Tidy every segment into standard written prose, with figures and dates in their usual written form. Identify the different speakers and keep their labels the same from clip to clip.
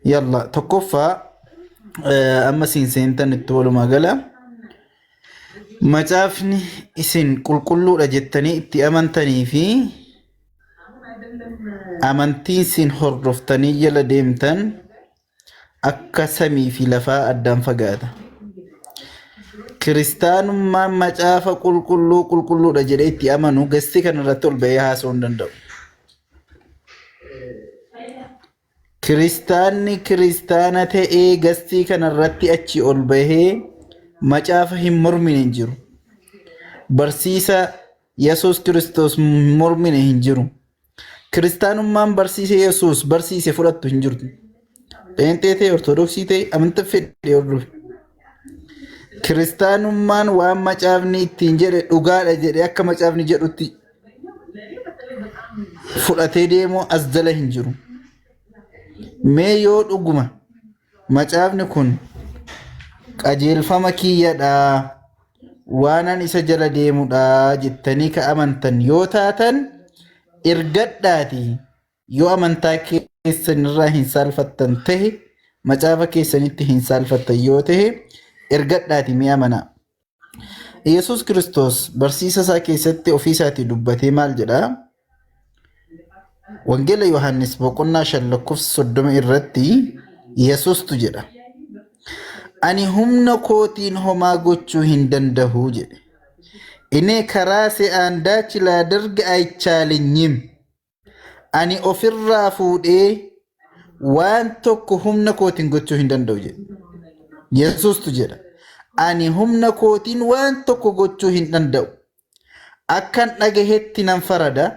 Speaker 1: Yalla tokkoffaa amma siin seentan itti walumaa gala. Macaafni isin qulqulluudha jettanii itti amantanii fi amantiin isin hordoftanii jala deemtan akka samii fi lafaa addaan fagaata. Kiristaanummaan macaafa qulqulluu qulqulluudha jedhee itti amanu gastii kanarratti ol ba'ee haasa'uu hin danda'u. Kiristaanni kiristaana ta'ee gastii kanarratti achi ol bahee macaafa hin mormine hin jiru. Barsiisa Yesuus Kiristoos hin mormine hin jiru. Kiristaanummaan barsiisa Yesuus barsiise fudhattu hin jirtu. Pheenxee ta'e, Ortodoksii ta'e, amantaa fedhe hordofi. Kiristaanummaan waan macaafni ittiin jedhe dhugaadha jedhee akka macaafni jedhutti fudhatee deemuu as jala hin jiru. Mee yoo dhuguma macaafni kun qajeelfama kiyyadha waanan isa jala deemudha jettanii ka amantan yoo taatan ergadhaati yoo amantaa keessan irraa hin saalfattan tahe macaafa keessanitti hin saalfattan yoo tahe ergadhaati mee amanaa. Yesuus Kiristoos barsiisa isaa keessatti ofii isaatii dubbatee maal jedhaa? Wangeela Yohaannis boqonnaa 5 lakkoofsa 30 irratti Yesuustu jedha. Ani humna kootiin homaa gochuu hin danda'u jedhe. Inni karaa se'aan daachi laadarga ayichaalinyim. Ani ofirraa fuudhee waan tokko humna kootiin gochuu hin danda'u jedhe. Yesuustu jedha. Ani humna kootiin waan tokko gochuu hin danda'u. Akkan dhagahetti nan farada.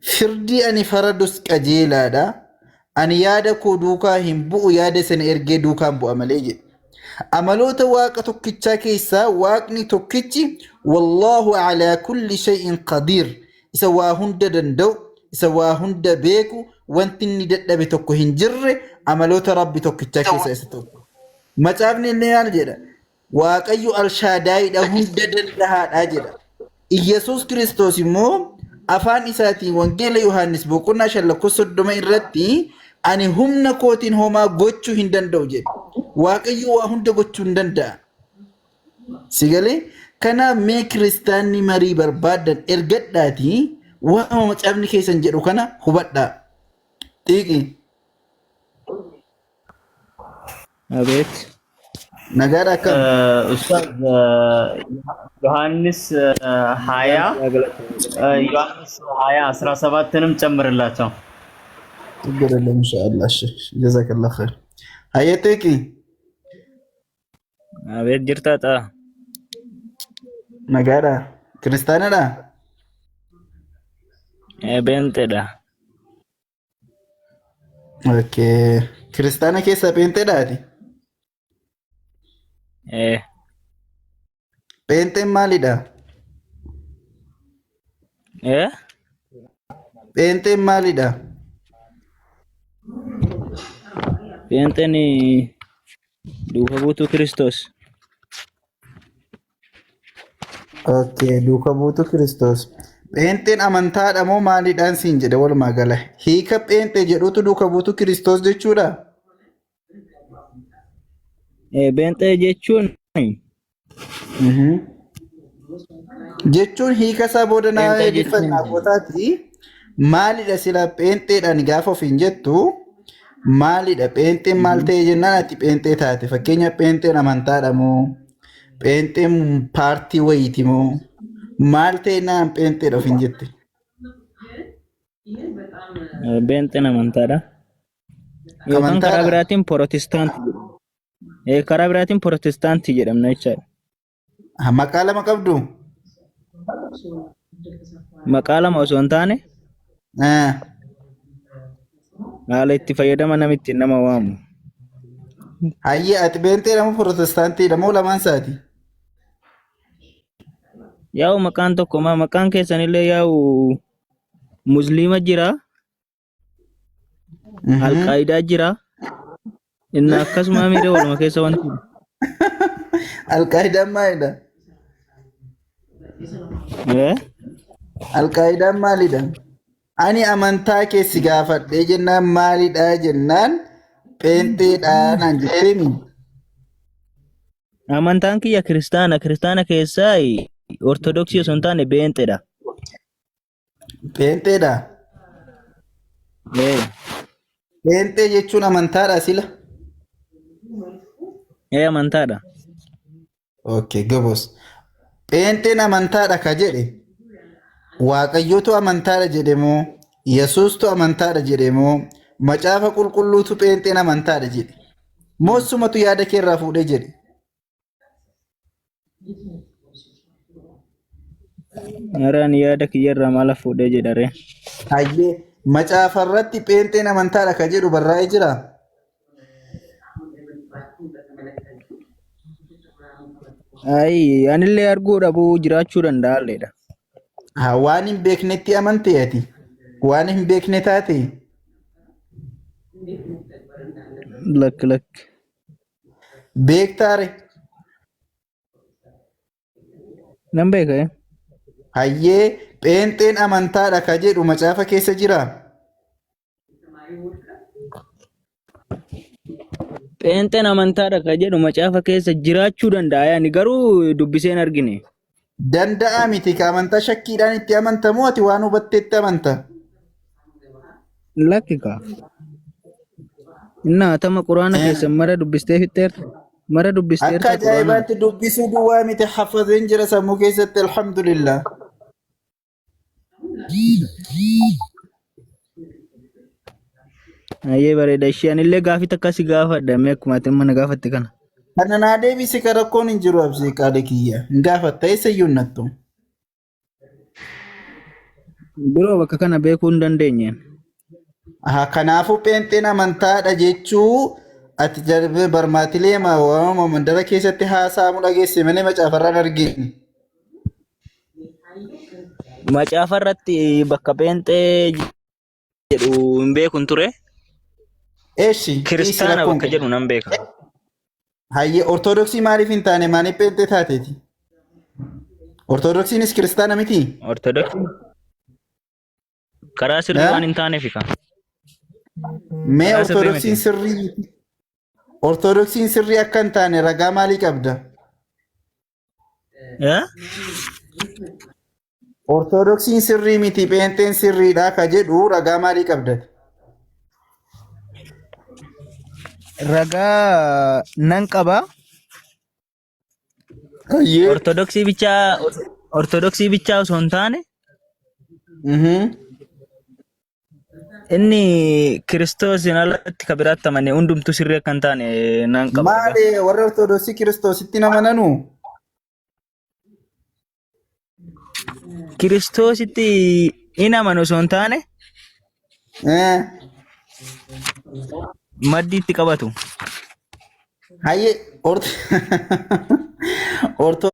Speaker 1: Firdii ani faradus qajeelaadha. Ani yaada koo duukaa hin bu'u yaada sana ergee duukaan bu'a malee jedhe. Amaloota waaqa tokkichaa keessaa waaqni tokkichi wallaahu alaa kulli shay'in qadiir isa waa hunda danda'u isa waa hunda beeku wanti inni dadhabe tokko hin jirre amaloota rabbi tokkichaa keessaa isa tokko. Macaafni illee maal jedha? Waaqayyo Alshaadaayidha hunda dandahaadha jedha. Iyyasuus Kiristoos immoo afaan isaatiin Wangeela Yohaannis boqonnaa 5 lakkoofsa 30 irratti ani humna kootiin homaa gochuu hin danda'u jedhe. Waaqayyo waa hunda gochuu hin danda'a. Si galee? Kanaaf mee kiristaanni marii barbaaddan ergadhaatii waama macaafni keessan jedhu kana hubadhaa. Xiiqi.
Speaker 2: Abeet.
Speaker 1: Nagaadha akkam?
Speaker 2: Ustaaz Yohaannis ሀያ ዮሐንስ ሀያ አስራ ሰባትንም ጨምርላቸው።
Speaker 1: ችግር የለም ኢንሻአላህ። እሺ ጀዛከላህ ኸይር። Hayyee xiiqi.
Speaker 2: Abeet jirtaa xaa.
Speaker 1: Nagaadha. Kiristaanadha?
Speaker 2: Beenxeedha.
Speaker 1: Okay. Kiristaana keessaa pheenxeedhaati?
Speaker 2: Ee.
Speaker 1: Pheenxeen maalidha?
Speaker 2: Ee.
Speaker 1: Pheenxeen maalidha?
Speaker 2: Pheenxeen duuka buutuu Kiristoos.
Speaker 1: Okay, duuka buutuu Kiristoos. Pheenxeen amantaadha moo maalidhaan siin jedhe walumaa gala. Hiika pheenxee jedhutu duuka buutuu Kiristoos jechuudha?
Speaker 2: Pheenxee jechuun
Speaker 1: Jechuun hiika isaa booda naa
Speaker 2: Pheenxee
Speaker 1: eebbifannaa
Speaker 2: jechuun
Speaker 1: gootaati. Maalidha sila pheenxeedhaan gaafa ofiin jettu maalidha pheenxeen maal ta'e jennaan ati pheenxee taate fakkeenya pheenxeen amantaadha moo pheenxeen paartii wayiiti moo maal ta'e naan pheenxeedha ofiin jette.
Speaker 2: Pheenxeen amantaadha. Yookaan karaa
Speaker 1: Amantaadha.
Speaker 2: biraatiin pirootestaantii jedhama. Karaa biraatiin pirootestaantii jedhamna jechaadha.
Speaker 1: Ah, Maqaa lama qabdu?
Speaker 2: Maqaa lama osoo hin taane haala itti fayyadama namni ittiin nama waamu.
Speaker 1: Hayyee ati pheenxeedha moo pirootestaantiidha moo lamaan isaati?
Speaker 2: Yaa'u maqaan tokko maqaan keessanillee yaa'u musliima jira. Alqaayidaa jira. Inni akkasuma miira waluma keessa wanti.
Speaker 1: Alqaayidaan maalidha?
Speaker 2: Eh?
Speaker 1: Alqaayidaan maalidha? Ani amantaa kee si gaafadhee jennaan maalidha jennaan Pheenxeedha naan jetteemi.
Speaker 2: Amantaan kiyya kiristaana. Kiristaana keessaa ortodoksii osoo hin taane beenxeedha.
Speaker 1: Pheenxeedha.
Speaker 2: Ee.
Speaker 1: Pheenxee jechuun amantaadha sila.
Speaker 2: Ee amantaadha.
Speaker 1: Okay, gobos. Pheenxeen amantaadha ka jedhe Waaqayyotu amantaadha jedhe moo Yesuustu amantaadha jedhe moo Macaafa Qulqulluutu pheenxeen amantaadha jedhe? Moo sumatu yaada kee irraa fuudhee jedhe?
Speaker 2: Ara ani yaada kiyyarraa maala fuudhee jedha ree.
Speaker 1: Hayyee macaafa irratti pheenxeen amantaadha ka jedhu barraa'ee jira.
Speaker 2: Ayi anillee arguu dhabuu jiraachuu danda'alleedha.
Speaker 1: Haa, waan hin beeknetti amante ati. Waan hin beekne taate.
Speaker 2: Lakki lakki.
Speaker 1: Beektaare.
Speaker 2: Nan beeka eh.
Speaker 1: Hayyee pheenxeen amantaadha ka jedhu macaafa keessa jira.
Speaker 2: Pheenxeen amantaadha ka jedhu macaafa keessa jiraachuu danda'a yaani garuu dubbisee hin argine.
Speaker 1: Danda'a miti ka amantaa shakkiidhaan itti amantamu ati waan hubatteetti amanta.
Speaker 2: Lakki kaa. Innaa atama quraana keessan mara dubbistee fixxeerta. Mara
Speaker 1: Akka
Speaker 2: dubbisteerta quraana.
Speaker 1: ajaa'ibaatti dubbisuu duwwaa miti hafazeen jira sammuu keessatti alhamdulillah.
Speaker 2: Ayyee bareeda ishee anillee gaafii takka si gaafadha mee akkuma ati amma na gaafatte kana.
Speaker 1: Kana naa deebisi ka rakkoon hin jiru absii qaali kiyya. Hin gaafatta eessayyuu hin nattu.
Speaker 2: Biroo bakka kana beekuu hin dandeenye.
Speaker 1: Aha, kanaafuu pheenxeen amantaadha jechuu ati darbee barmaatilee waamama mandara keessatti haasa'amu dhageesse malee macaafarraan argine.
Speaker 2: Macaafa irratti bakka pheenxee jedhu hin beekun ture.
Speaker 1: Eeshi, dhiisi
Speaker 2: Kiristaana
Speaker 1: rakkoon
Speaker 2: bakka
Speaker 1: qabu.
Speaker 2: jedhu nan beeka.
Speaker 1: Hayyee Ortodoksii maaliif hin taane maaliif pheenxee taateeti? Ortodoksiinis kiristaana miti?
Speaker 2: Ortodoksii karaa sirrii
Speaker 1: Eh?
Speaker 2: waan hin taaneef ka.
Speaker 1: Mee
Speaker 2: Karaa sirrii
Speaker 1: Ortodoksiin
Speaker 2: miti.
Speaker 1: sirrii miti? Ortodoksiin sirrii akka hin taane ragaa maalii qabda?
Speaker 2: Eh?
Speaker 1: Ortodoksiin sirrii miti pheenxeen sirriidha ka jedhu ragaa maalii qabda?
Speaker 2: Ragaa nan qaba.
Speaker 1: Hayyee.
Speaker 2: Ortodoksii bichaa osoo hin taane
Speaker 1: Mhm.
Speaker 2: inni Kiristoosiin alatti ka biraatti amane hundumtuu sirrii akka hin taane nan qaba ragaa.
Speaker 1: Maali warra Ortodoksii Kiristoositti hin amananu?
Speaker 2: Kiristoositti hin amanu osoo hin taane
Speaker 1: Eh.
Speaker 2: maddii itti qabatu.
Speaker 1: Hayyee Orto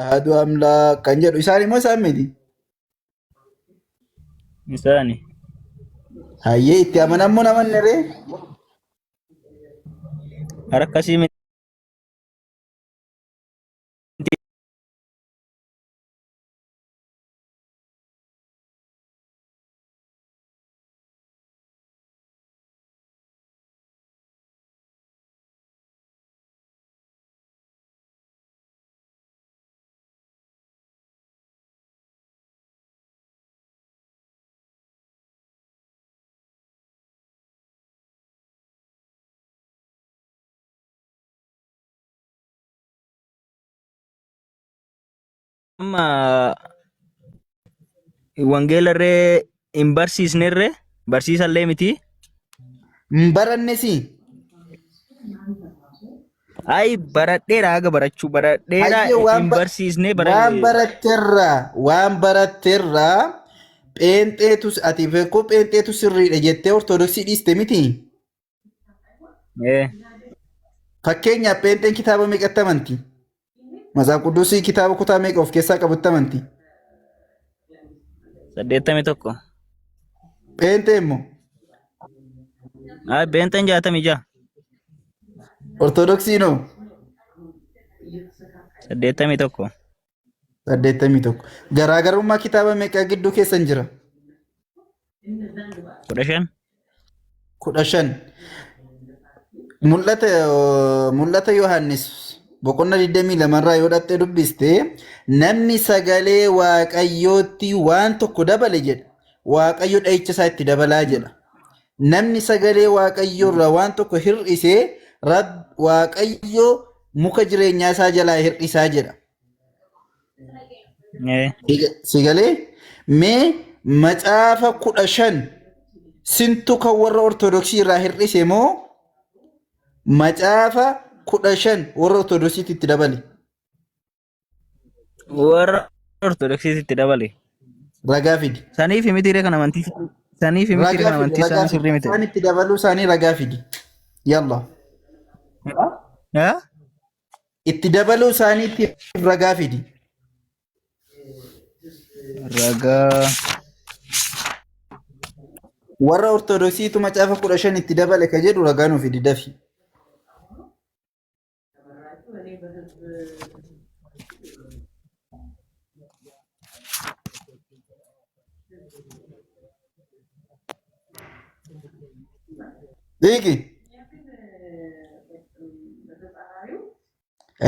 Speaker 1: Ahadu Amlaak kan jedhu isaan immoo isaan miti.
Speaker 2: Isaani.
Speaker 1: Hayyee itti amanammoo namanne ree?
Speaker 2: Harka akkasii miti. Amma wangeelarree hin barsiisnerree barsiisallee miti.
Speaker 1: Hin barannesi.
Speaker 2: Ayi baradheera haga barachuu baradheera
Speaker 1: Hayyee waan
Speaker 2: hin
Speaker 1: ba-
Speaker 2: barsiisne
Speaker 1: waan
Speaker 2: bara
Speaker 1: baratterraa waan baratterraa pheenxeetu ati beekuu pheenxeetu sirriidha jettee ortodoksii dhiiste miti.
Speaker 2: Eh,
Speaker 1: Fakkeenyaaf pheenxeen kitaaba meeqatti amanti? Matsaaf Qudduusii kitaaba kutaa meeqa of keessaa qabutti amanti?
Speaker 2: 81.
Speaker 1: Pheenxee immoo
Speaker 2: Ayi pheenxeen 66.
Speaker 1: Ortodoksiinoo
Speaker 2: 81.
Speaker 1: 81. Garaagarummaa kitaaba meeqaa gidduu keessan jira?
Speaker 2: 15.
Speaker 1: 15. Mul'ata Mul'ata Yohaannis boqonnaa 22 irraa yoo dhattee dubbiste namni sagalee Waaqayyootti waan tokko dabale jedha. Waaqayyo dha'icha isaa itti dabalaa jedha. Namni sagalee Waaqayyoo irraa waan tokko hir'ise Waaqayyo muka jireenyaa isaa jalaa hir'isaa jedha. Si galee mee macaafa 15 sintu kan warra Ortodoksii irraa hir'ise moo macaafa 15 warra Ortodoksiitti itti dabale?
Speaker 2: Warra Ortodoksiitti itti dabale.
Speaker 1: Ragaa fidi.
Speaker 2: Saniif mitiiree kan amantii saniif mitiiree
Speaker 1: Ragaa
Speaker 2: kan
Speaker 1: fidi.
Speaker 2: amantii
Speaker 1: Ragaa
Speaker 2: isaanii
Speaker 1: fidi.
Speaker 2: sirrii miti.
Speaker 1: Isaan itti dabaluu isaanii ragaa fidi. Yalla.
Speaker 2: Haa?
Speaker 1: Itti dabaluu isaaniitiif ragaa fidi.
Speaker 2: Ragaa.
Speaker 1: Warra Ortodoksiitu macaafa 15 itti dabale ka jedhu ragaa nuu fidi dafi. Dhiigi.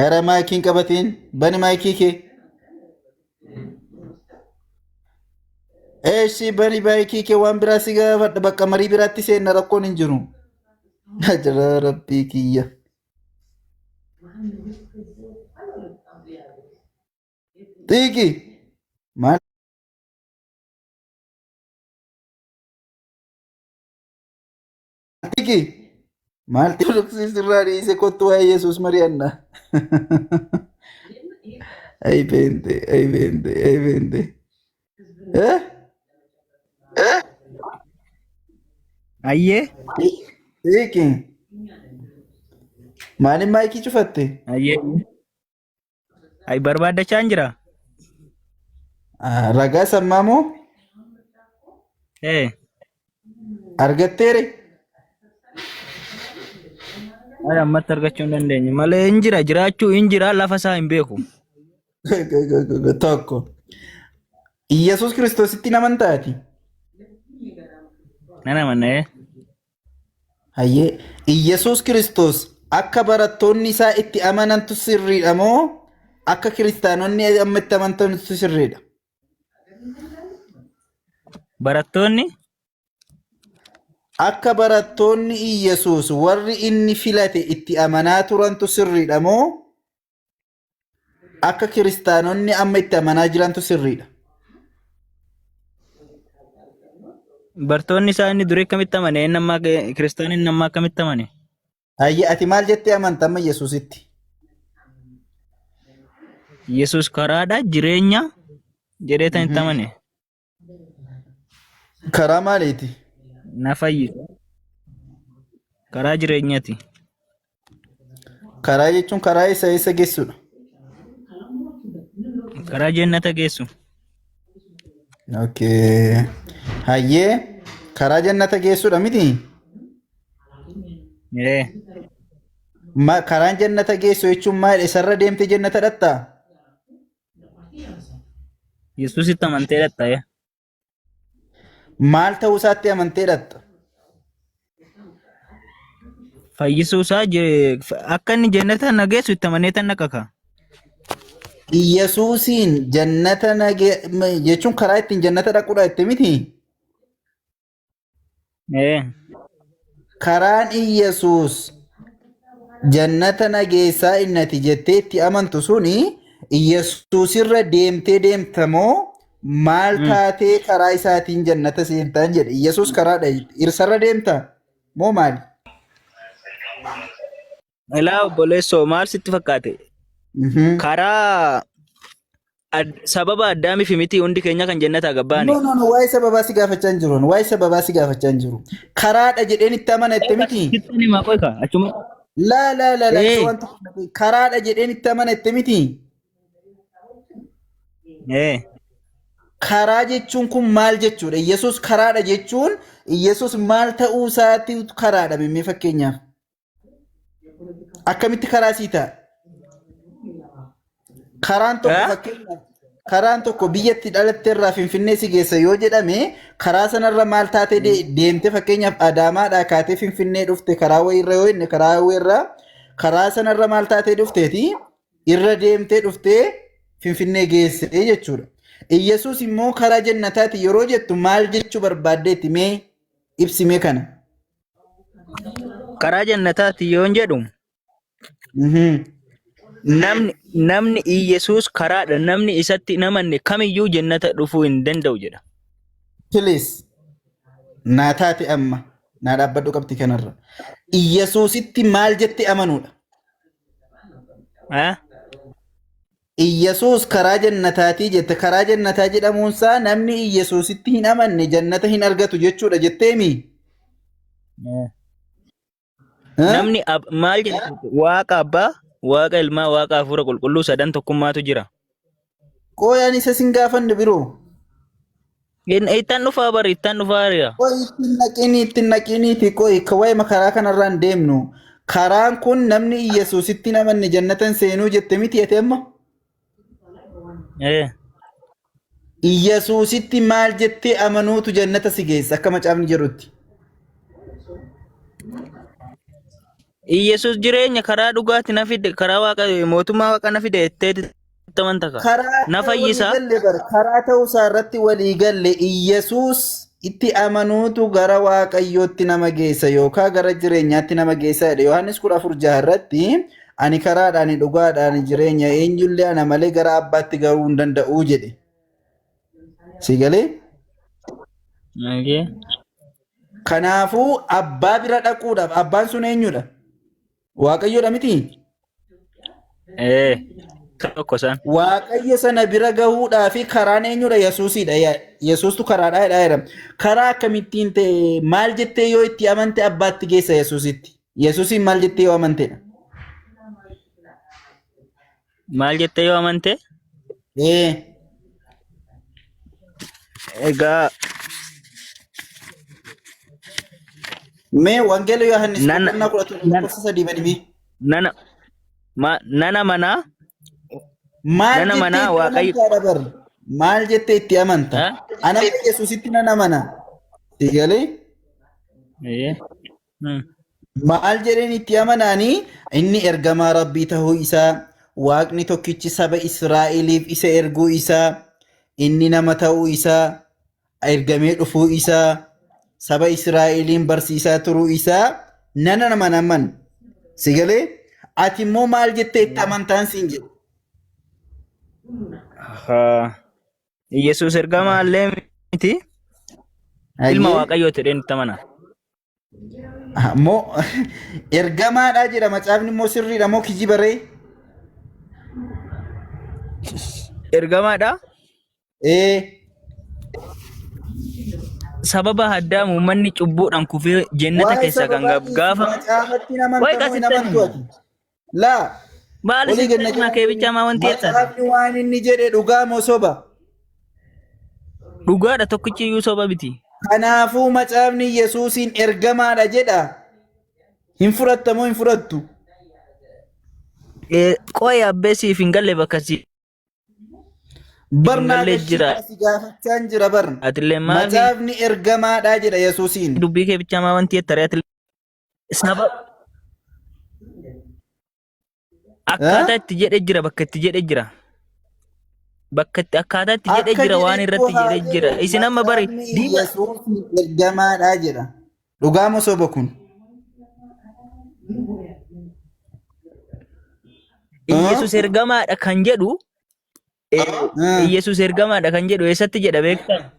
Speaker 1: Era maayikiin qabatiin bani maayikii kee. Eeshi bani maayikii kee waan biraa si gaafadha bakka marii biraatti seenna rakkoon hin jiru. Ajara rabbii kiyya. Xiiqi. Maal xiiqi? Maal xiiqi sirraa dhiise kottu waa'ee Yesuus mari'anna. Ay beente, ay beente, ay beente. Eh?
Speaker 2: Ayyee.
Speaker 1: Xiiqi. Maaliin maayikii cufatte?
Speaker 2: Ayyee. Ay barbaaddachaa hin jira.
Speaker 1: Ah, Ragaa sammaa moo
Speaker 2: Ee.
Speaker 1: argatteere?
Speaker 2: Ay ammatti argachuu hin dandeenye malee hin jira jiraachuu hin jira lafa isaa hin beeku.
Speaker 1: Tokko. Iyyasuus Kiristoositti hin amantaati?
Speaker 2: Nan amanna ee.
Speaker 1: Hayyee. Iyyasuus Kiristoos akka barattoonni isaa itti amanantu sirriidha moo akka kiristaanonni amma itti amantantu sirriidha?
Speaker 2: Barattoonni
Speaker 1: Akka barattoonni Iyyasuus warri inni filate itti amanaa turantu sirriidha moo akka kiristaanonni amma itti amanaa jirantu sirriidha?
Speaker 2: Bartoonni isaa inni durii akkamitti amane? Inni ammaa kiristaanni inni ammaa akkamitti amane?
Speaker 1: Hayyee ati maal jettee amanta amma Yesuusitti?
Speaker 2: Yesuus karaadha jireenya jedhee tan itti amane.
Speaker 1: Karaa maaliiti?
Speaker 2: Na fayyisa. Karaa jireenyaati.
Speaker 1: Karaa jechuun karaa isa eessa geessudha?
Speaker 2: Karaa jannata geessu.
Speaker 1: Okay. Hayyee karaa jannata geessudha miti?
Speaker 2: Ee.
Speaker 1: Karaan jannata geessu jechuun maal? Isarra deemtee jannata dhaqxaa?
Speaker 2: Yesuusitti amantee dhaqxa. Ee.
Speaker 1: Maal ta'uu isaatti amantee dhaqxa?
Speaker 2: Fayyisuu isaa akka inni jannata na geessu itti amanee tan dhaqa kaa.
Speaker 1: Yesuusiin jannata nage jechuun karaa ittiin jannata dhaquudha itti miti?
Speaker 2: Ee.
Speaker 1: Karaan Iyyasuus jannata nageessaa innati jettee itti amantu suni Iyyasuusirra deemtee deemta moo maal taatee karaa isaatiin jannata seentaan jedhe. Iyyasuus karaadha. Isarra deemta moo maali?
Speaker 2: Ilaa obboleessoo maal sitti fakkaate? Karaa sababa addaamiif miti hundi keenya kan jannataa gabbaane.
Speaker 1: No, no, no, waa'ee sababaa si gaafachaa hin jiru. Waa'ee sababaa si gaafachaa hin jiru. Karaadha jedheen itti amana itti miti.
Speaker 2: Sitti himaa qoy kaa achuma.
Speaker 1: Laa laa laa laa
Speaker 2: Ee.
Speaker 1: isa waan tokko na beeku. Karaadha jedheen itti amana itti miti.
Speaker 2: Ee.
Speaker 1: Karaa jechuun kun maal jechuudha? Yesuus karaadha jechuun Yesuus maal ta'uu isaatti karaadha mee fakkeenyaaf. Akkamitti karaa sii ta'a? Karaan tokko
Speaker 2: Eh?
Speaker 1: fakkeenyaaf Karaan tokko biyyatti dhalatte irraa Finfinnee si geessa yoo jedhame karaa sanarra maal taatee deemte fakkeenyaaf Adaamaadhaa kaatee Finfinnee dhufte karaa wayiirra yoo inni karaa wayiirra karaa sanarra maal taatee dhufteeti irra deemtee dhuftee Finfinnee geesse jechuudha. Iyyasuus immoo karaa jannataati yeroo jettu maal jechuu barbaaddeetti mee ibsimee kana.
Speaker 2: Karaa jannataati yoon jedhu namni Iyyasuus karaadha namni isatti hin amanne kamiyyuu jannata dhufuu hin danda'u jedha.
Speaker 1: Please naa taate amma naa dhaabbadhu qabxii kanarra. Iyyasuusitti maal jette amanuudha?
Speaker 2: Ah?
Speaker 1: Iyyasuus karaa jannataatii jette karaa jannataa jedhamuunsaa namni Iyyasuusitti hin amanne jannata hin argatu jechuudha jetteemi? Eh?
Speaker 2: Namni maal jedha? Waaqa abbaa, waaqa ilmaa, waaqa hafuura qulqulluu sadan tokkummaatu jira.
Speaker 1: Qooy ani isa sin gaafanne biroo.
Speaker 2: Ittan dhufaa bari, ittan dhufaa jira.
Speaker 1: Qoy ittiin naqinii ittiin naqiniiti qoy ka waa'ee karaa kanarraa hin deemnu. Karaan kun namni Iyyasuusitti hin amanne jannata hin seenuu jette miti ati amma?
Speaker 2: Eh.
Speaker 1: Iyyasuusitti maal jettee amanuutu jannata si geessa akka macaafni jedhutti.
Speaker 2: Iyyasuus jireenya karaa dhugaatti na fide, karaa waaqa mootummaa waaqa na fide jettee itti amanta kaa.
Speaker 1: Karaa
Speaker 2: Na
Speaker 1: walii
Speaker 2: fayyisa.
Speaker 1: galle bar karaa ta'uusaa irratti walii galle Iyyasuus itti amanuutu gara Waaqayyootti nama geessa yookaan gara jireenyaatti nama geessa jedhe. Yohaannis 14:6 irratti ani karaadhaan dhugaadhaan jireenya eenyullee ana malee gara abbaatti garuu hin danda'u jedhe. Si galee?
Speaker 2: Okay.
Speaker 1: Kanaafuu abbaa bira dhaquudhaaf abbaan sun eenyudha? Waaqayyoodha miti?
Speaker 2: Ee, tokko isaan.
Speaker 1: Waaqayyo sana bira gahuudhaa fi karaan eenyudha? Yesuusidha. Yesuustu karaadha jedha jedhama. Karaa akkamittiin ta'e maal jettee yoo itti amante abbaatti geessa Yesuusitti? Yesuusiin maal jettee yoo amantedha?
Speaker 2: Maal jettee yoo amante?
Speaker 1: Ee,
Speaker 2: Egaa
Speaker 1: mee Wangeela Yohaannis
Speaker 2: nan
Speaker 1: boqonnaa 11
Speaker 2: nan
Speaker 1: lakkoofsa 3 banimee.
Speaker 2: nana ma, nana manaa
Speaker 1: Maal
Speaker 2: nana
Speaker 1: jettee
Speaker 2: manaa
Speaker 1: itti
Speaker 2: Waaqayyo
Speaker 1: amantaadha bar? Maal jettee itti amanta?
Speaker 2: Ha?
Speaker 1: Ana amma Yesuusitti nan amana. Si galee?
Speaker 2: Ee.
Speaker 1: Maal jedheen itti amanaanii inni ergamaa Rabbii ta'uu isaa, Waaqni tokkichi saba Israa'eliif isa erguu isaa, inni nama ta'uu isaa, ergamee dhufuu isaa, saba Israa'eliin barsiisaa turuu isaa nan amanaman. Si galee? Ati immoo maal jettee itti amantaan siin jedhe?
Speaker 2: Haa. Yesuus ergamaa illee miti ilma
Speaker 1: Hayyee.
Speaker 2: Waaqayyoo jedheen itti amana.
Speaker 1: Moo ergamaadhaa jedha macaafni immoo sirriidha moo kijiba ree?
Speaker 2: Ergamaadha.
Speaker 1: Ee
Speaker 2: Sababa addaam uummanni cubbuudhaan kufee jennata
Speaker 1: waa'ee
Speaker 2: keessaa kan
Speaker 1: sababaa dhiisi
Speaker 2: gaafa
Speaker 1: macaafatti hin
Speaker 2: wayi
Speaker 1: amantamoo hin
Speaker 2: qasittan
Speaker 1: amantu ati? Laa
Speaker 2: maal
Speaker 1: olii
Speaker 2: sitti
Speaker 1: ganna
Speaker 2: hima kee bichaa maa wanti jettan
Speaker 1: macaafni waan inni jedhe dhugaa moo soba?
Speaker 2: Dhugaadha tokkichi iyyuu soba miti.
Speaker 1: Kanaafuu macaafni Yesuusiin ergamaadha jedha. Hin fudhatta moo hin fudhattu?
Speaker 2: Qoy abbee siif hin galle bakka siif
Speaker 1: Bar
Speaker 2: hin
Speaker 1: naa
Speaker 2: galle jira.
Speaker 1: gashiidha si gaafachaan jira bar.
Speaker 2: Atillee maali
Speaker 1: Macaafni ergamaadha jedha Yesuusiin.
Speaker 2: Dubbii kee bichaa maa wanti jettaree atillee saba akkaataa itti jedhe jira bakka itti jedhe jira. Bakka itti akkaataa itti jedhe
Speaker 1: Akka
Speaker 2: jira waan
Speaker 1: jedhettu
Speaker 2: irratti
Speaker 1: haa
Speaker 2: jedhe jira.
Speaker 1: jedhu
Speaker 2: Isin amma bari
Speaker 1: macaafni
Speaker 2: diima
Speaker 1: Yesuusiin ergamaadha jedha. Dhugaa moo soba kun?
Speaker 2: Iyyasuus ergamaadha kan jedhu Iyyasuus ergamaadha kan jedhu eessatti jedha beektaa?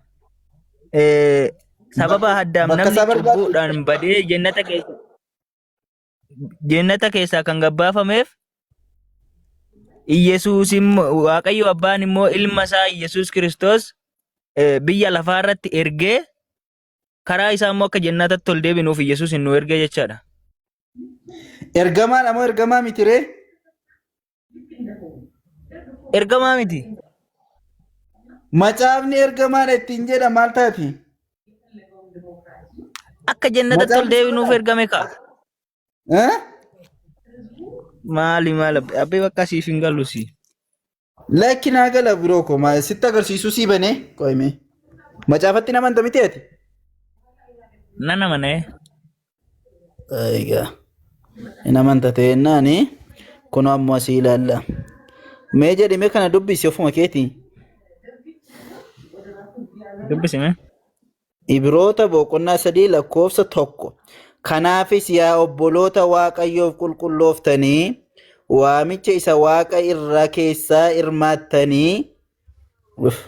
Speaker 2: Sababa Addaam
Speaker 1: Bakka
Speaker 2: namni
Speaker 1: isaa barbaadu.
Speaker 2: cubbuudhaan badee jannata keessa jannata keessaa kan gabbaafameef Iyyasuus immoo Waaqayyo abbaan immoo ilma isaa Iyyasuus Kiristoos biyya lafaa irratti ergee karaa isaa immoo akka jannatatti ol deebinuuf Iyyasuus nu ergee jechaadha.
Speaker 1: Ergamaadha moo ergamaa miti ree?
Speaker 2: Ergamaa miti.
Speaker 1: Macaafni ergamaadha ittiin jedha maal taati?
Speaker 2: Akka jannatatti ol
Speaker 1: Macaafni
Speaker 2: deebinuuf
Speaker 1: sobaadha?
Speaker 2: ergame kaa.
Speaker 1: Eh?
Speaker 2: Maali maali abbee bakka siif hin galu si.
Speaker 1: Lakki naa gala biroo koo maal sitti agarsiisuu sii banee qoyimee. Macaafatti nama amanta miti ati?
Speaker 2: Nan amanee.
Speaker 1: Egaa hin amanta ta'ennaani kun ammoo asii ilaalla. Mee jedhi mee kana dubbisi ofuma keetii.
Speaker 2: Dubbisi mee.
Speaker 1: Ibroota boqonnaa 3 lakkoofsa 1. Kanaafis yaa obboloota Waaqayyoof qulqullooftanii, waamicha isa waaqa irraa keessaa hirmaattanii, uf,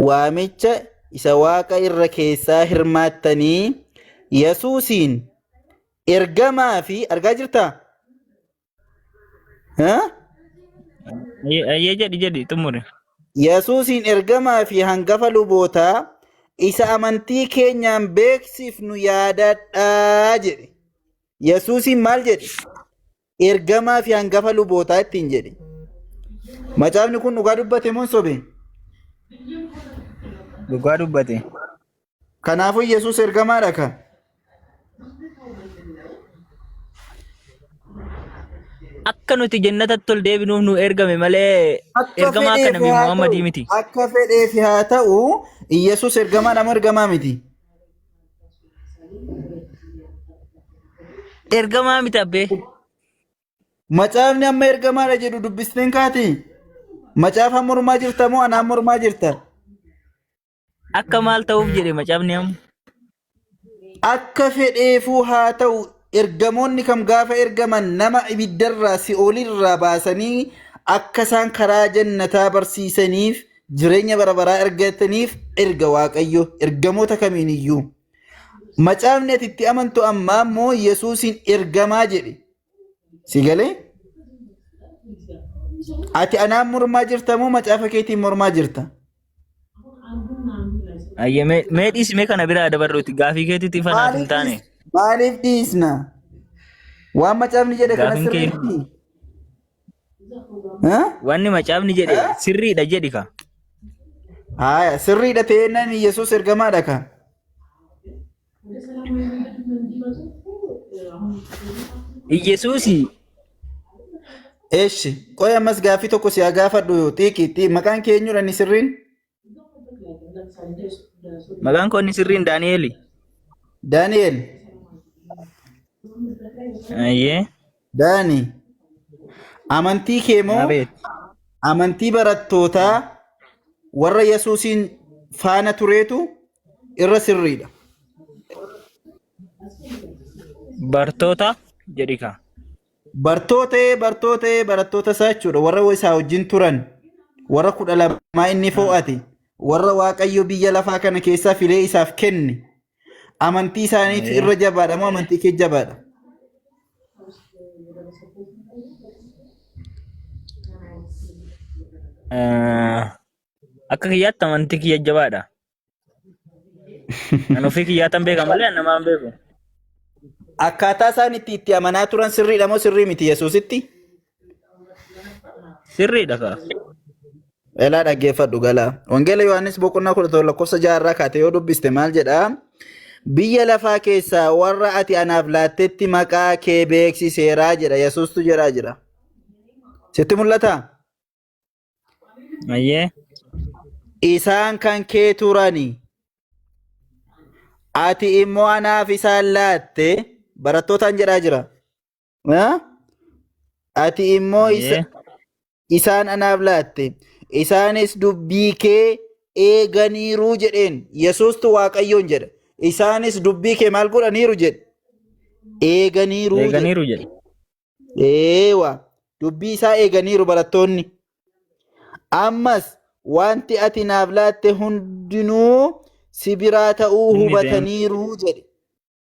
Speaker 1: waamicha isa waaqa irra keessaa hirmaattanii, Yesuusiin ergamaa fi argaa jirtaa? Ha?
Speaker 2: Ayyee jedhi jedhi xumuri.
Speaker 1: Yesuusiin ergamaa fi hangafa lubootaa isa amantii keenyaan beeksifnu yaadadhaa jedhe. Yesuusiin maal jedhe? Ergamaa fi hangafa lubootaa ittiin jedhe. Macaafni kun dhugaa dubbate moo hin sobe?
Speaker 2: Dhugaa dubbate.
Speaker 1: Kanaafuu Yesuus ergamaadha ka.
Speaker 2: Akka nuti jannatatti ol deebinuuf nu ergame malee
Speaker 1: Akka
Speaker 2: ergamaa akka
Speaker 1: fedheef
Speaker 2: Nabi
Speaker 1: haa
Speaker 2: Muhammadii
Speaker 1: ta'u,
Speaker 2: miti.
Speaker 1: akka fedheef haa ta'u, Yesuus ergamaadha moo ergamaa miti?
Speaker 2: Ergamaa miti abbee.
Speaker 1: Macaafni amma ergamaadha jedhu dubbisteen kaati. Macaafa mormaa jirta moo anaan mormaa jirta?
Speaker 2: Akka maal ta'uuf jedhe macaafni amma?
Speaker 1: Akka fedheefuu haa ta'u ergamoonni kam gaafa ergaman nama ibiddarraa si'oolirraa baasanii akka isaan karaa jannataa barsiisaniif jireenya bara baraa argataniif erga Waaqayyo ergamoota kamiin iyyuu. Macaafni ati itti amantu ammaa immoo Yesuusiin ergamaa jedhe. Si galee? Ati anaan mormaa jirta moo macaafa keetiin mormaa jirta?
Speaker 2: Ayyee mee mee dhiisi mee kana biraa dabarruuti gaafii keetitti ifa naaf hin
Speaker 1: Maaliif
Speaker 2: taane.
Speaker 1: dhiis- maaliif dhiisna? Waan macaafni jedhe kana
Speaker 2: Gaafiin kee
Speaker 1: sirrii miti. Ha?
Speaker 2: wanni macaafni jedhe sirriidha jedhi ka.
Speaker 1: Haaya sirriidha ta'ennaan Yesuus ergamaadha ka.
Speaker 2: Iyesuusi
Speaker 1: Eeshi qoy ammas gaaffii tokko si haa gaafadhu xiiqi xii maqaan kee eenyudha inni sirriin?
Speaker 2: Maqaan koo inni sirriin Daani'eeli.
Speaker 1: Daani'el.
Speaker 2: Ayyee.
Speaker 1: Daani. Amantii kee moo
Speaker 2: Abeet.
Speaker 1: amantii barattootaa warra Yesuusiin faana tureetu irra sirriidha.
Speaker 2: Bartoota jedhi kaa.
Speaker 1: Bartoota bartoota barattoota isaa jechuudha warra isaa wajjin turan warra 12 inni fo'ate warra Waaqayyo biyya lafaa kana keessaa filee isaaf kenne amantii isaaniitu irra jabaadha moo amantii kee jabaadha?
Speaker 2: Akka kiyyaatti amantii kiyya jabaadha. An ofii kiyyaatan beeka malee an namaan beeku.
Speaker 1: Akkaataa isaan itti itti amanaa turan sirriidha moo sirrii miti Yesuusitti?
Speaker 2: Sirriidha kaa.
Speaker 1: Elaa dhaggeeffadhu galaa. Wangeela Yohaannis boqonnaa 11 lakkoofsa 6 irraa kaatee yoo dubbiste maal jedhaa? Biyya lafaa keessaa warra ati anaaf laattetti maqaa kee beeksiseeraa jedha. Yesuustu jedhaa jira. Sitti mul'ataa?
Speaker 2: Ayyee.
Speaker 1: Isaan kan kee turani. Ati immoo anaaf isaan laatte barattootaan jedhaa jira. Ha? Ati immoo isa,
Speaker 2: Ayyee.
Speaker 1: isaan anaaf laatte. Isaanis dubbii kee eeganiiru jedheen. Yesuustu Waaqayyoon jedha. Isaanis dubbii kee maal godhaniiru jedhe? Eeganiiru jedhe.
Speaker 2: Eeganiiru jedhe.
Speaker 1: Eewa dubbii isaa eeganiiru barattoonni. Ammas wanti ati naaf laatte hundinuu si biraa ta'uu
Speaker 2: Inni
Speaker 1: hubataniiru jedhe.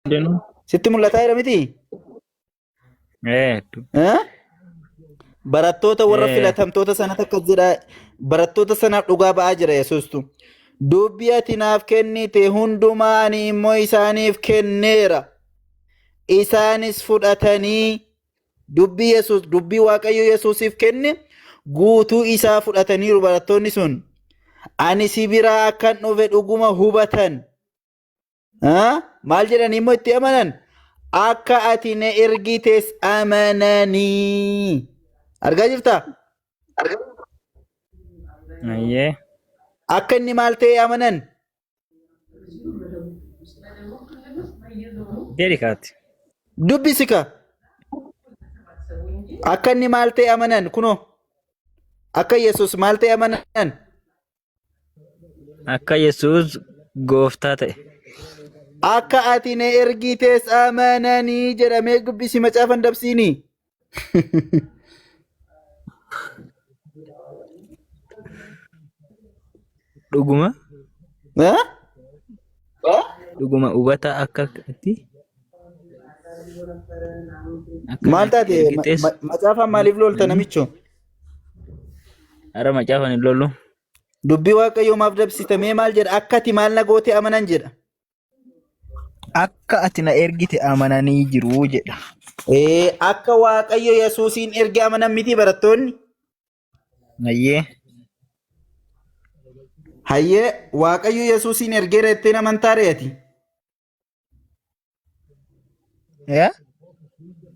Speaker 2: hundinuu.
Speaker 1: Sitti mul'ataa jira miti?
Speaker 2: Ee,
Speaker 1: Eh? Barattoota warra
Speaker 2: Ee.
Speaker 1: filatamtoota sanatti akkas jedha. Barattoota sanaaf dhugaa ba'aa jira Yesuustu. Dubbii ati naaf kennite hundumaa ani immoo isaaniif kenneera. Isaanis fudhatanii dubbii Yesuus dubbii Waaqayyo Yesuusiif kenne guutuu isaa fudhataniiru barattoonni sun. Ani si biraa akkan dhufe dhuguma hubatan. Ah, Maal jedhanii immoo itti amanan? Akka ati na ergites amananii. Argaa jirtaa?
Speaker 2: Ayyee.
Speaker 1: Akka inni maal ta'e amanan?
Speaker 2: Jedhi kaati.
Speaker 1: Dubbisi ka. Akka inni maal ta'e amanan kunoo. Akka Yesuus maal ta'e amanan?
Speaker 2: Akka Yesuus gooftaa ta'e.
Speaker 1: Akka ati na ergites amananii jedhamee dubbisi macaafa hin dabsiini.
Speaker 2: Dhuguma
Speaker 1: Eh?
Speaker 2: dhuguma hubata akka ati akka
Speaker 1: Maal
Speaker 2: natti
Speaker 1: taate
Speaker 2: ergites
Speaker 1: macaafaan maaliif lolta namicho?
Speaker 2: Ara macaafan hin lollu.
Speaker 1: Dubbii Waaqayyoo maaf dabsitamee maal jedha? Akka ati maal na goote amanan jedha.
Speaker 2: Akka ati na ergite amananii jiru jedha.
Speaker 1: Ee, akka Waaqayyo Yesuusiin erge amanan miti barattoonni.
Speaker 2: Hayyee.
Speaker 1: Hayyee Waaqayyo Yesuusiin ergeera jetteen amantaa re'ati.
Speaker 2: Yaa?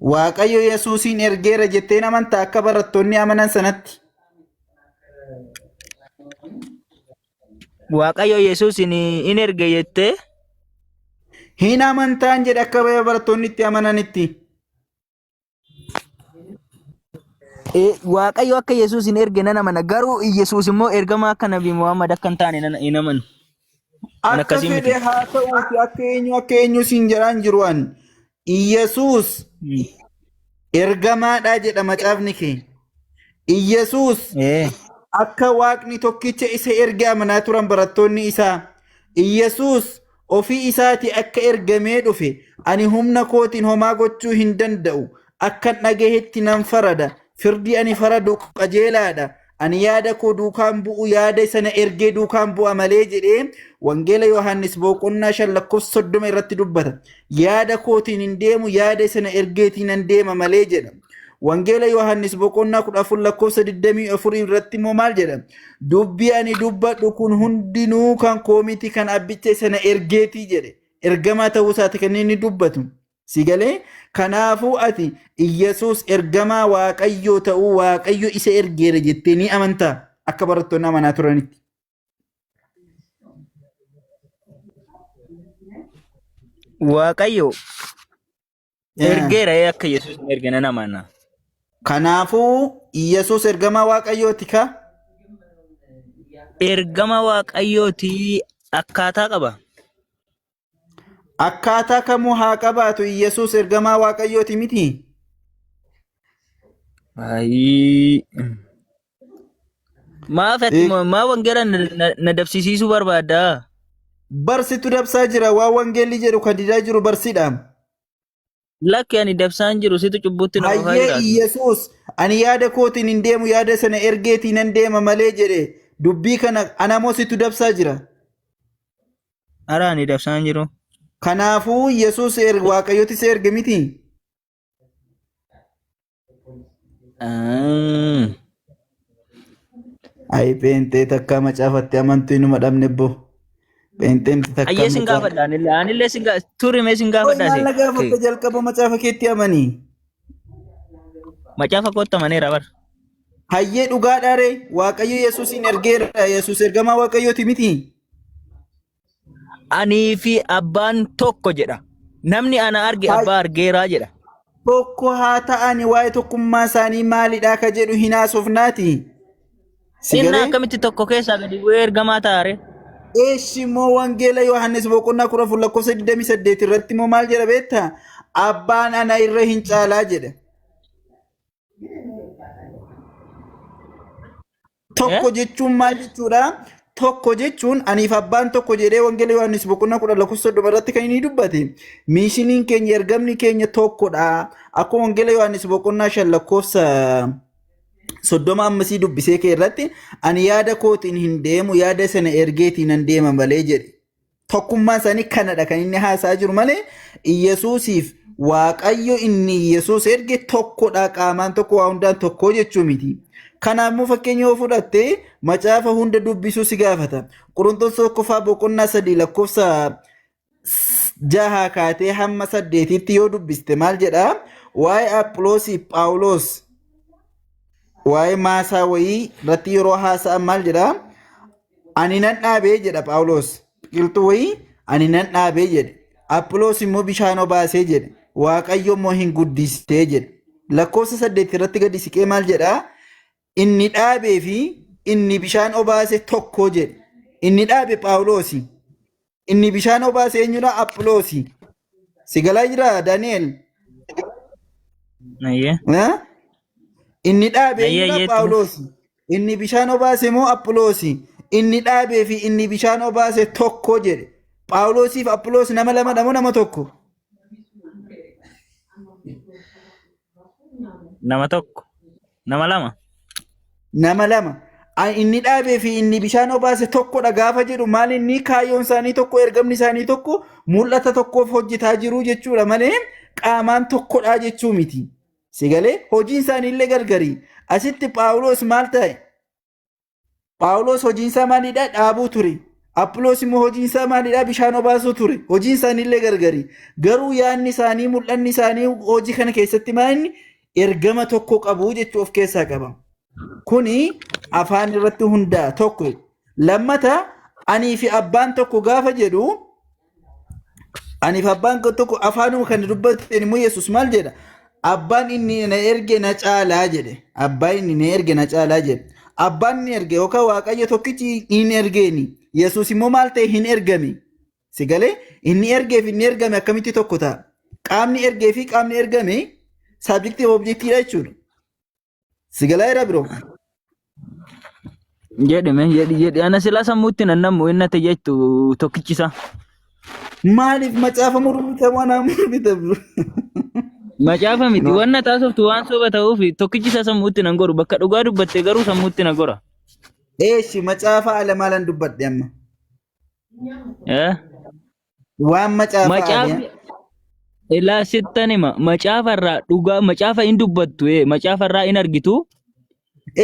Speaker 1: Waaqayyo Yesuusiin ergeera jetteen amantaa akka barattoonni amanan sanatti.
Speaker 2: Waaqayyo Yesuus in erge jettee
Speaker 1: Hin amantaan jedhe akka barattoonni itti amananitti.
Speaker 2: Waaqayyo akka Yesuus hin erge nan amana. Garuu Yesuus immoo ergamaa akka Nabi Muhammad akka hin taane nan hin amanu. An
Speaker 1: Akka
Speaker 2: akkasii miti.
Speaker 1: fedhe haa ta'uuti akka eenyu akka eenyu siin jedhaan jiru an. Iyyasuus ergamaadha jedha macaafni kee. Iyyasuus akka waaqni tokkicha isa erge amanaa turan barattoonni isaa. Iyyasuus ofii isaatii akka ergamee dhufe, ani humna kootiin homaa gochuu hin danda'u, akkan dhagahetti nan farada, firdii ani faradu qajeelaa dha, ani yaada koo duukaan bu'u yaada isa na ergee duukaan bu'a malee jedhee Wangeela Yohaannis boqonnaa 5 lakkoofsa 30 irratti dubbata. Yaada kootiin hin deemu, yaada isa na ergeetiin nan deema malee jedha. Wangeela Yohaannis boqonnaa 14 lakkoofsa 24 irratti immoo maal jedha? Dubbii ani dubbadhu kun hundinuu kan koo miti kan abbicha isa na ergeetii jedhe. Ergamaa ta'uu isaati kan inni dubbatu. Si galee? Kanaafuu ati Iyyasuus ergamaa Waaqayyoo ta'uu Waaqayyo isa ergeera jettee ni amantaa? Akka barattoonni amanaa turanitti.
Speaker 2: Waaqayyo Ergeera akka Yesuus hin erge nan amana.
Speaker 1: Kanaafuu Yesuus ergamaa Waaqayyooti ka?
Speaker 2: Ergama Waaqayyooti akkaataa qaba.
Speaker 1: Akkaataa kamuu haa qabaatu Yesuus ergamaa Waaqayyooti miti?
Speaker 2: Ayii. Maaf ati maa wangeela na dabsisiisuu barbaaddaa?
Speaker 1: Barsitu dabsaa jira waan wangeelli jedhu kan didaa jiru barsidha.
Speaker 2: Lakki ani dabsaan jiru situ cubbutti na oofaa
Speaker 1: Hayyee
Speaker 2: jiraata.
Speaker 1: Iyyasuus ani yaada kootiin hin deemu yaada sana ergeetiin nan deema malee jedhe dubbii kana anamoo situ dabsaa jira.
Speaker 2: Ara ani dabsaan jiru.
Speaker 1: Kanaafuu Yesuus Waaqayyooti isa erge miti.
Speaker 2: Ah.
Speaker 1: Ayi pheenxee takkaa macaafatti amantuu inuma dhabne bbo. Pheenxeen takkaa
Speaker 2: Ayyee sin
Speaker 1: macaafa.
Speaker 2: gaafadha anillee anillee sin gaa turi mee sin
Speaker 1: Qoy
Speaker 2: gaafadha
Speaker 1: maal
Speaker 2: si.
Speaker 1: na gaafatta jalqaba macaafa keetti amanii.
Speaker 2: Macaafa kootti amaneera bar.
Speaker 1: Hayyee dhugaadhaa ree Waaqayyo Yesuusiin ergeera Yesuus ergamaa Waaqayyooti miti.
Speaker 2: Anii fi abbaan tokko jedha. Namni ana arge abbaa argeeraa jedha.
Speaker 1: Tokko haa ta'ani waa'ee tokkummaa isaanii maalidhaa ka jedhu hin haasofnaati. Si
Speaker 2: Inni
Speaker 1: galee?
Speaker 2: akkamitti tokko keessaa gadi bu'ee ergamaa ta'a ree?
Speaker 1: Eessi immoo wangeela Yohaannis boqonnaa 14 lakkoofsa 28 irratti immoo maal jedha beektaa? Abbaan ana irra hin caalaa jedha. Tokko jechuun maal jechuudha? Tokko jechuun aniif abbaan tokko jedhee wangeela Yohaannis boqonnaa 10 lakkoofsa 30 irratti kan inni dubbate. Miishiniin keenya ergamni keenya tokkodha. Akkuma wangeela Yohaannis boqonnaa 5 lakkoofsa 30 ammasii dubbisee kee irratti ani yaada kootiin hin deemu yaada sana ergeetiin nan deema malee jedhe. Tokkummaan isaanii kanadha kan inni haasaa jiru malee Iyyasuusiif Waaqayyo inni Iyyasuus erge tokkodha qaamaan tokko waa hundaan tokko jechuu miti. Kanaaf immoo fakkeenya yoo fudhatte macaafa hunda dubbisuu si gaafata. Qorontos tokkoffaa boqonnaa 3 lakkoofsa jaha kaatee hamma saddeetitti yoo dubbiste maal jedha? Waa'ee Aphiloosiif Phaawulos Waa'ee maasaa wayii irratti yeroo haasa'an maal jedha? Ani nan dhaabee jedha Phaawulos. Biqiltuu wayii ani nan dhaabee jedhe. Aphiloos immoo bishaan obaasee jedhe. Waaqayyo immoo hin guddisee jedhe. Lakkoofsa 8 irratti gadi siqee maal jedha? Inni dhaabee fi inni bishaan obaase tokko jedhe. Inni dhaabe Phaawulosi. Inni bishaan obaase eenyudha? Aphiloosi. Si galaa jira Daani'el?
Speaker 2: Ayyee.
Speaker 1: Eh? Inni dhaabe
Speaker 2: Ayyee
Speaker 1: eenyudha?
Speaker 2: ayyee itti fufi.
Speaker 1: Phaawulosi. Inni bishaan obaase immoo Aphiloosi. Inni dhaabee fi inni bishaan obaase tokko jedhe. Phaawulosiif Aphiloos nama lamadha moo nama tokko?
Speaker 2: Nama tokko. Nama lama.
Speaker 1: Nama lama. Inni dhaabee fi inni bishaan obaase tokkodha gaafa jedhu maal inni kaayyoon isaanii tokko ergamni isaanii tokko mul'ata tokkoof hojjetaa jiru jechuudha malee qaamaan tokkodha jechuu miti. Si galee hojiin isaanii illee gargari. Asitti Phaawulos maal ta'e? Phaawulos hojiin isaa maalidha? Dhaabuu ture. Aphiloos immoo hojiin isaa maalidha? Bishaan obaasuu ture. Hojiin isaanii illee gargari. Garuu yaadni isaanii, mul'anni isaanii hojii kana keessatti maal inni ergama tokko qabu jechuu of keessaa qaba. Kuni afaan irratti hundaa'a tokko. Lammata anii fi abbaan tokko gaafa jedhu Aniif abbaan koo tokko afaanuma kana dubbateen immoo Yesuus maal jedha? Abbaan inni na erge na caalaa jedhe. Abbaan inni na erge na caalaa jedhe. Abbaan inni erge yookaan Waaqayyo tokkichi hin ergeeni. Yesuus immoo maal ta'e hin ergame. Si galee inni ergee fi inni ergame akkamitti tokko ta'a? Qaamni ergee fi qaamni ergame saabjektii fi objektiidha jechuudha. Si galaa jira biroo?
Speaker 2: Jedhi mee jedhi jedhi ana silaa sammuutti nan nammu inni ati jettu tokkichisa.
Speaker 1: Maaliif macaafa mormita moo anaa mormita biroo?
Speaker 2: Macaafa miti
Speaker 1: No.
Speaker 2: wanna taasoftu waan soba ta'uuf tokkichisa sammuutti nan goru bakka dhugaa dubbatte garuu sammuutti na gora.
Speaker 1: Eeshi macaafa ala maalan dubbadhe amma?
Speaker 2: Eh?
Speaker 1: Waan macaafa
Speaker 2: Macaafni
Speaker 1: ale.
Speaker 2: ilaa sittan hima macaafa irraa dhugaa macaafa hin dubbattu macaafa irraa hin argitu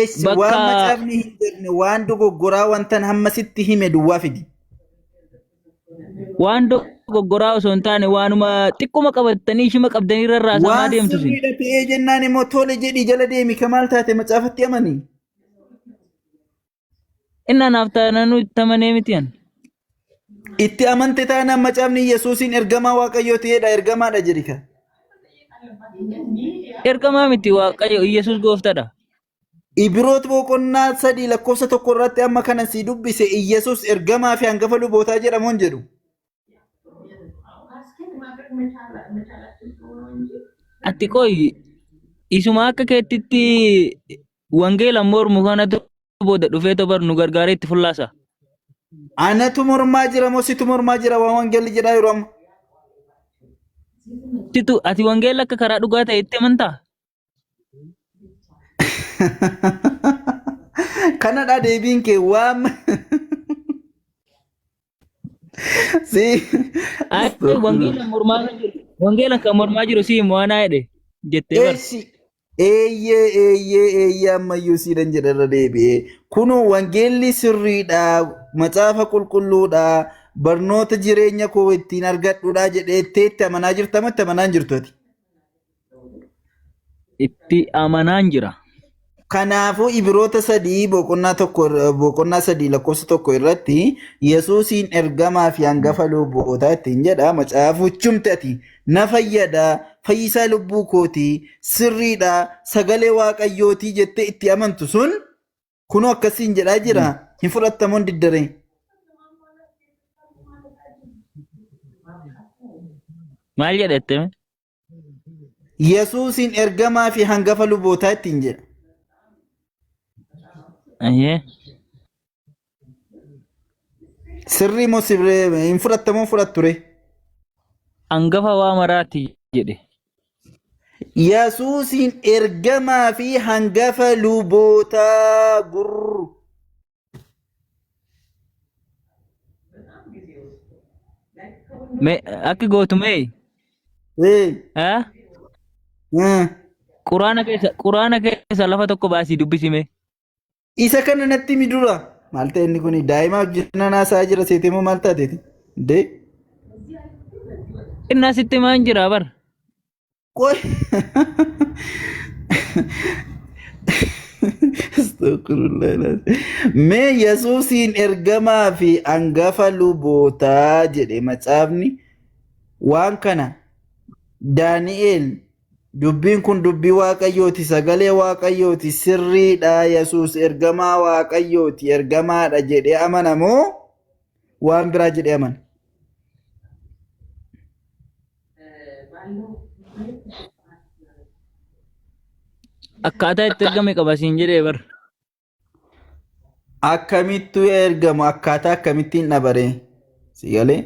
Speaker 1: Eessi waan
Speaker 2: bakka
Speaker 1: macaafni hin jenne waan dogoggoraa wantan hamma sitti hime duwwaa fidi.
Speaker 2: waan dogoggoraa osoo hin taane waanuma xiqquma qabattanii shima qabdanii rarraasamaa
Speaker 1: Waan
Speaker 2: deemtu isin.
Speaker 1: sirriidha ta'ee jennaan immoo tole jedhii jala deemi ka maal taate macaafatti amani.
Speaker 2: Inni anaaf taanaan itti amanee miti an.
Speaker 1: Itti amante taanaan macaafni Yesuusiin ergamaa Waaqayyoo ta'eedha ergamaadha jedhi ka.
Speaker 2: Ergamaa miti Waaqayyo Iyyasuus gooftadha.
Speaker 1: Ibiroot boqonnaa 3 lakkoofsa 1 irratti amma kana si dubbise Iyyasuus ergamaa fi hangafa lubootaa jedhamu hin jedhu.
Speaker 2: Ati qoyi isuma akka keettitti wangeela mormu kanatu booda dhufee tobar nu gargaaree itti fullaasa.
Speaker 1: Anatu mormaa jira moo situ mormaa jira waan wangeelli jedhaa yeroo amma?
Speaker 2: Situ ati wangeela akka karaa dhugaa ta'e itti amantaa?
Speaker 1: Kanadha deebiin kee waan si
Speaker 2: Ay, wangeela mormaa kan jiru. Wangeela kan mormaa jiru si mo'anaa jedhe jettee bar.
Speaker 1: Eessi eeyyee eeyyee eeyyee ammayyuu siidan jedha irra deebi'ee kunoo wangeelli sirriidha macaafa qulqulluudha barnoota jireenya koo ittiin argadhuudha jedhee itti amanaa jirta moo itti amanaa hin jirtu ati?
Speaker 2: Itti amanaan jira.
Speaker 1: Kanaafuu Ibiroota 3 boqonnaa 1 boqonnaa 3 lakkoofsa 1 irratti Yesuusiin ergamaa fi hangafa lubootaa ittiin jedha macaafuchumti ati na fayyada fayyisaa lubbuu kootii sirriidha sagalee waaqayyootii jettee itti amantu sun kunoo akkasiin jedhaa jira hin fudhattamuun diddaree.
Speaker 2: Maal jedhette?
Speaker 1: Yesuusiin ergamaa fi hangafa lubootaa ittiin jedha.
Speaker 2: Ayyee.
Speaker 1: Sirrii moo sirrii hin fudhattamoo fudhattu ree?
Speaker 2: Hangafa waa maraati jedhe.
Speaker 1: Yesuusiin ergamaa fi hangafa lubootaa gurr.
Speaker 2: Mee akka gootu mee?
Speaker 1: Ee,
Speaker 2: Haa?
Speaker 1: eh.
Speaker 2: Quraana keessa lafa tokko baasii dubbisi mee.
Speaker 1: Isa kana natti himi dura. Maal ta'e inni kun daa'ima wajjin haasaa jira seetee moo maal taateeti? Dee.
Speaker 2: Inni asitti maan jira bar.
Speaker 1: Qoy. Astaghfirullah. Mee Yesuusiin ergamaa fi angafa lubootaa jedhe macaafni waan kana Daani'el dubbiin kun dubbii Waaqayyooti, sagalee Waaqayyooti, sirriidha, Yesuus ergamaa Waaqayyooti, ergamaadha jedhee amana moo waan biraa jedhee amana?
Speaker 2: Akkaataa itti ergame qaba siin jedhee bar.
Speaker 1: Akkamittuu ergamu akkaataa akkamittiin dhabaree? Si galee?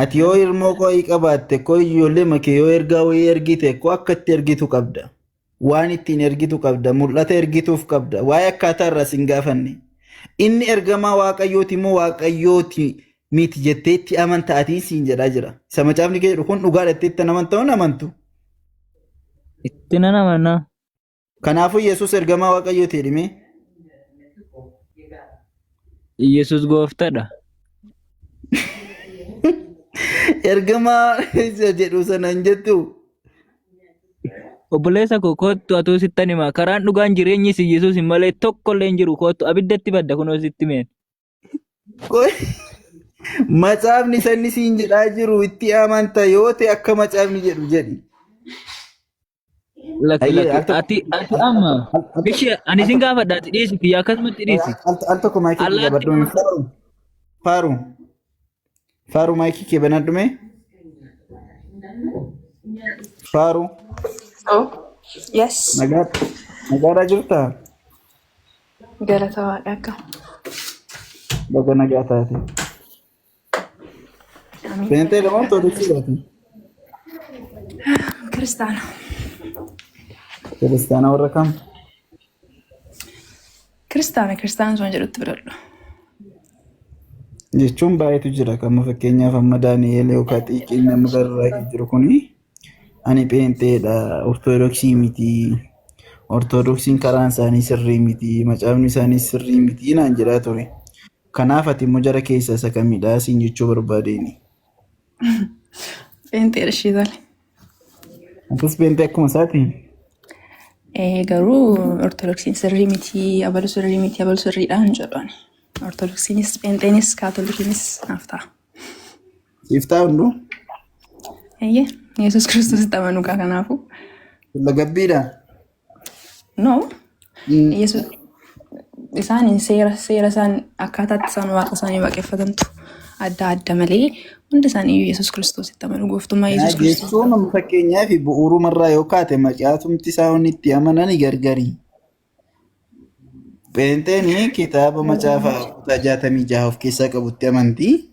Speaker 1: Ati yoo ilmoo qo'ii qabaatte koo ijoollee makee yoo ergaa wayii ergite koo akka itti ergitu qabda. Waan ittiin ergitu qabda. Mul'ata ergituuf qabda. Waa'ee akkaataa irraa sin gaafanne. Inni ergamaa Waaqayyooti moo Waaqayyooti miti jettee itti amanta atiin siin jedhaa jira. Isa macaafni kee jedhu kun dhugaadha jettee itti amanta moo hin amantu?
Speaker 2: Itti nan amana.
Speaker 1: Kanaafuu Yesuus ergamaa Waaqayyooti jedhime.
Speaker 2: Yesuus gooftadha.
Speaker 1: Ergamaa isa jedhu sana hin jettu.
Speaker 2: Obboleessa koo kottu atuu sittan hima. Karaan dhugaan jireenyis Yesuus hin malee tokko illee hin jiru. Kottu abiddatti badda kunoo sitti meen.
Speaker 1: Qoy. Macaafni sanni siin jedhaa jiru itti amanta yoo ta'e akka macaafni jedhu jedhi.
Speaker 2: Lakki
Speaker 1: Ayyee,
Speaker 2: lakki
Speaker 1: al tokko
Speaker 2: ati ati amma
Speaker 1: al
Speaker 2: ishee ani sin gaafadha ati dhiisi kiyya akkasumatti dhiisi.
Speaker 1: al tokko maayikii kee
Speaker 2: Allaatti
Speaker 1: qabadhu. Faaru faaru faaru maayikii kee banadhu mee faaru
Speaker 3: Oh, yes.
Speaker 1: nagaa nagaadhaa jirtaa?
Speaker 3: Galata Waaqaa akka.
Speaker 1: Baga nagaa taate.
Speaker 3: Amiin.
Speaker 1: Seentee lama ortodoksii taate.
Speaker 3: Kiristaana.
Speaker 1: Kiristaana warra kam?
Speaker 3: Kiristaana kiristaana sun jedhutti biradhu.
Speaker 1: Jechuun baay'eetu jira. Kan fakkeenyaaf amma Daani'eel yookaan Xiiqiin nama garraa jiru kuni ani pheenxeedha, ortodoksii miti, ortodoksiin karaan isaanii sirrii miti, macaafni isaanii sirrii miti naan jedhaa ture. Kanaaf ati immoo jara keessaa isa kamidha siin jechuu barbaadeeni.
Speaker 3: Pheenxeedha ishee tole.
Speaker 1: Atis pheenxee akkuma isaati.
Speaker 3: Garuu ortodoksiin sirrii miti, abalu sirrii miti, abalu sirriidha hin jedhu ani. Ortodoksiinis, pheenxeenis, kaatolikiinis naaf ta'a.
Speaker 1: Siif ta'a hunduu?
Speaker 3: Eeyyee, Yesuus Kiristoositti amanuu kaa kanaafuu.
Speaker 1: Fuula gabbiidha.
Speaker 3: No, Yesuus isaan seera seera isaan akkaataatti isaan waaqa isaanii waaqeffatantu adda adda malee hundi isaanii iyyuu Yesuus Kiristoositti amanu gooftummaa Yesuus Kiristoos.
Speaker 1: Jechuun amma fakkeenyaaf bu'uurumarraa yoo kaate macaatumti isaa wanni itti amanan gargari. Pheenxeen kitaaba macaafa kutaa 66 of keessaa qabutti amanti.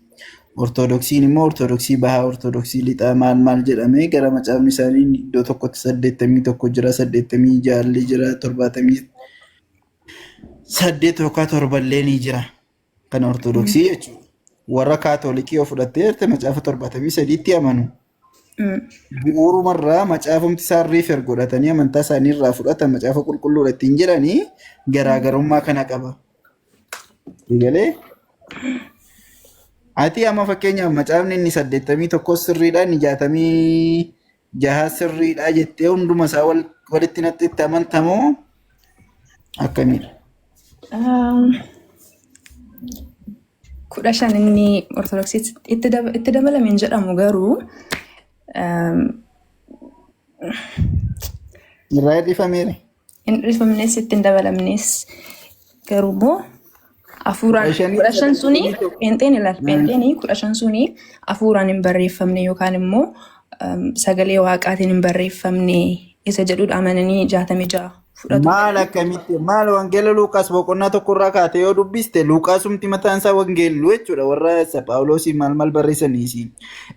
Speaker 1: Ortodoksiin immoo Ortodoksii bahaa, Ortodoksii lixaa maal maal jedhamee gara macaafni isaanii iddoo tokkotti 81 jira, 86 illee jira, 78 yookaan 7 illee ni jira. Kan Ortodoksii jechuudha. Warra Kaatolikii yoo fudhattee jirte macaafa 73tti amanu. Bu'uurumarraa macaafumti isaan riifer godhatanii amantaa isaanii irraa fudhatan macaafa qulqulluudha ittiin jedhanii garaagarummaa kana qaba. Egalee ati amma fakkeenyaaf macaafni inni 81 sirriidha inni 66 sirriidha jettee hunduma isaa walitti natti itti amantamoo akkamidha?
Speaker 3: 15 inni ortodoksiitti itti dabalame hin jedhamu garuu
Speaker 1: Irraa hir'ifameera.
Speaker 3: Hin hir'ifamnes itti hin dabalamnes garuu immoo hafuuraan
Speaker 1: 15
Speaker 3: 15 suni
Speaker 1: 81.
Speaker 3: Pheenxeen ilaal pheenxeen 15 suni hafuuraan hin barreeffamne yookaan immoo sagalee waaqaatiin hin barreeffamne isa jedhudha amananii 66 fudhatu.
Speaker 1: Maal akkamitti maal wangeela Luuqaas boqonnaa tokkorraa kaate yoo dubbiste Luuqaasumti mataan isaa wangeelluu jechuudha warra isa Phaawulosii maal maal barreessaniisi.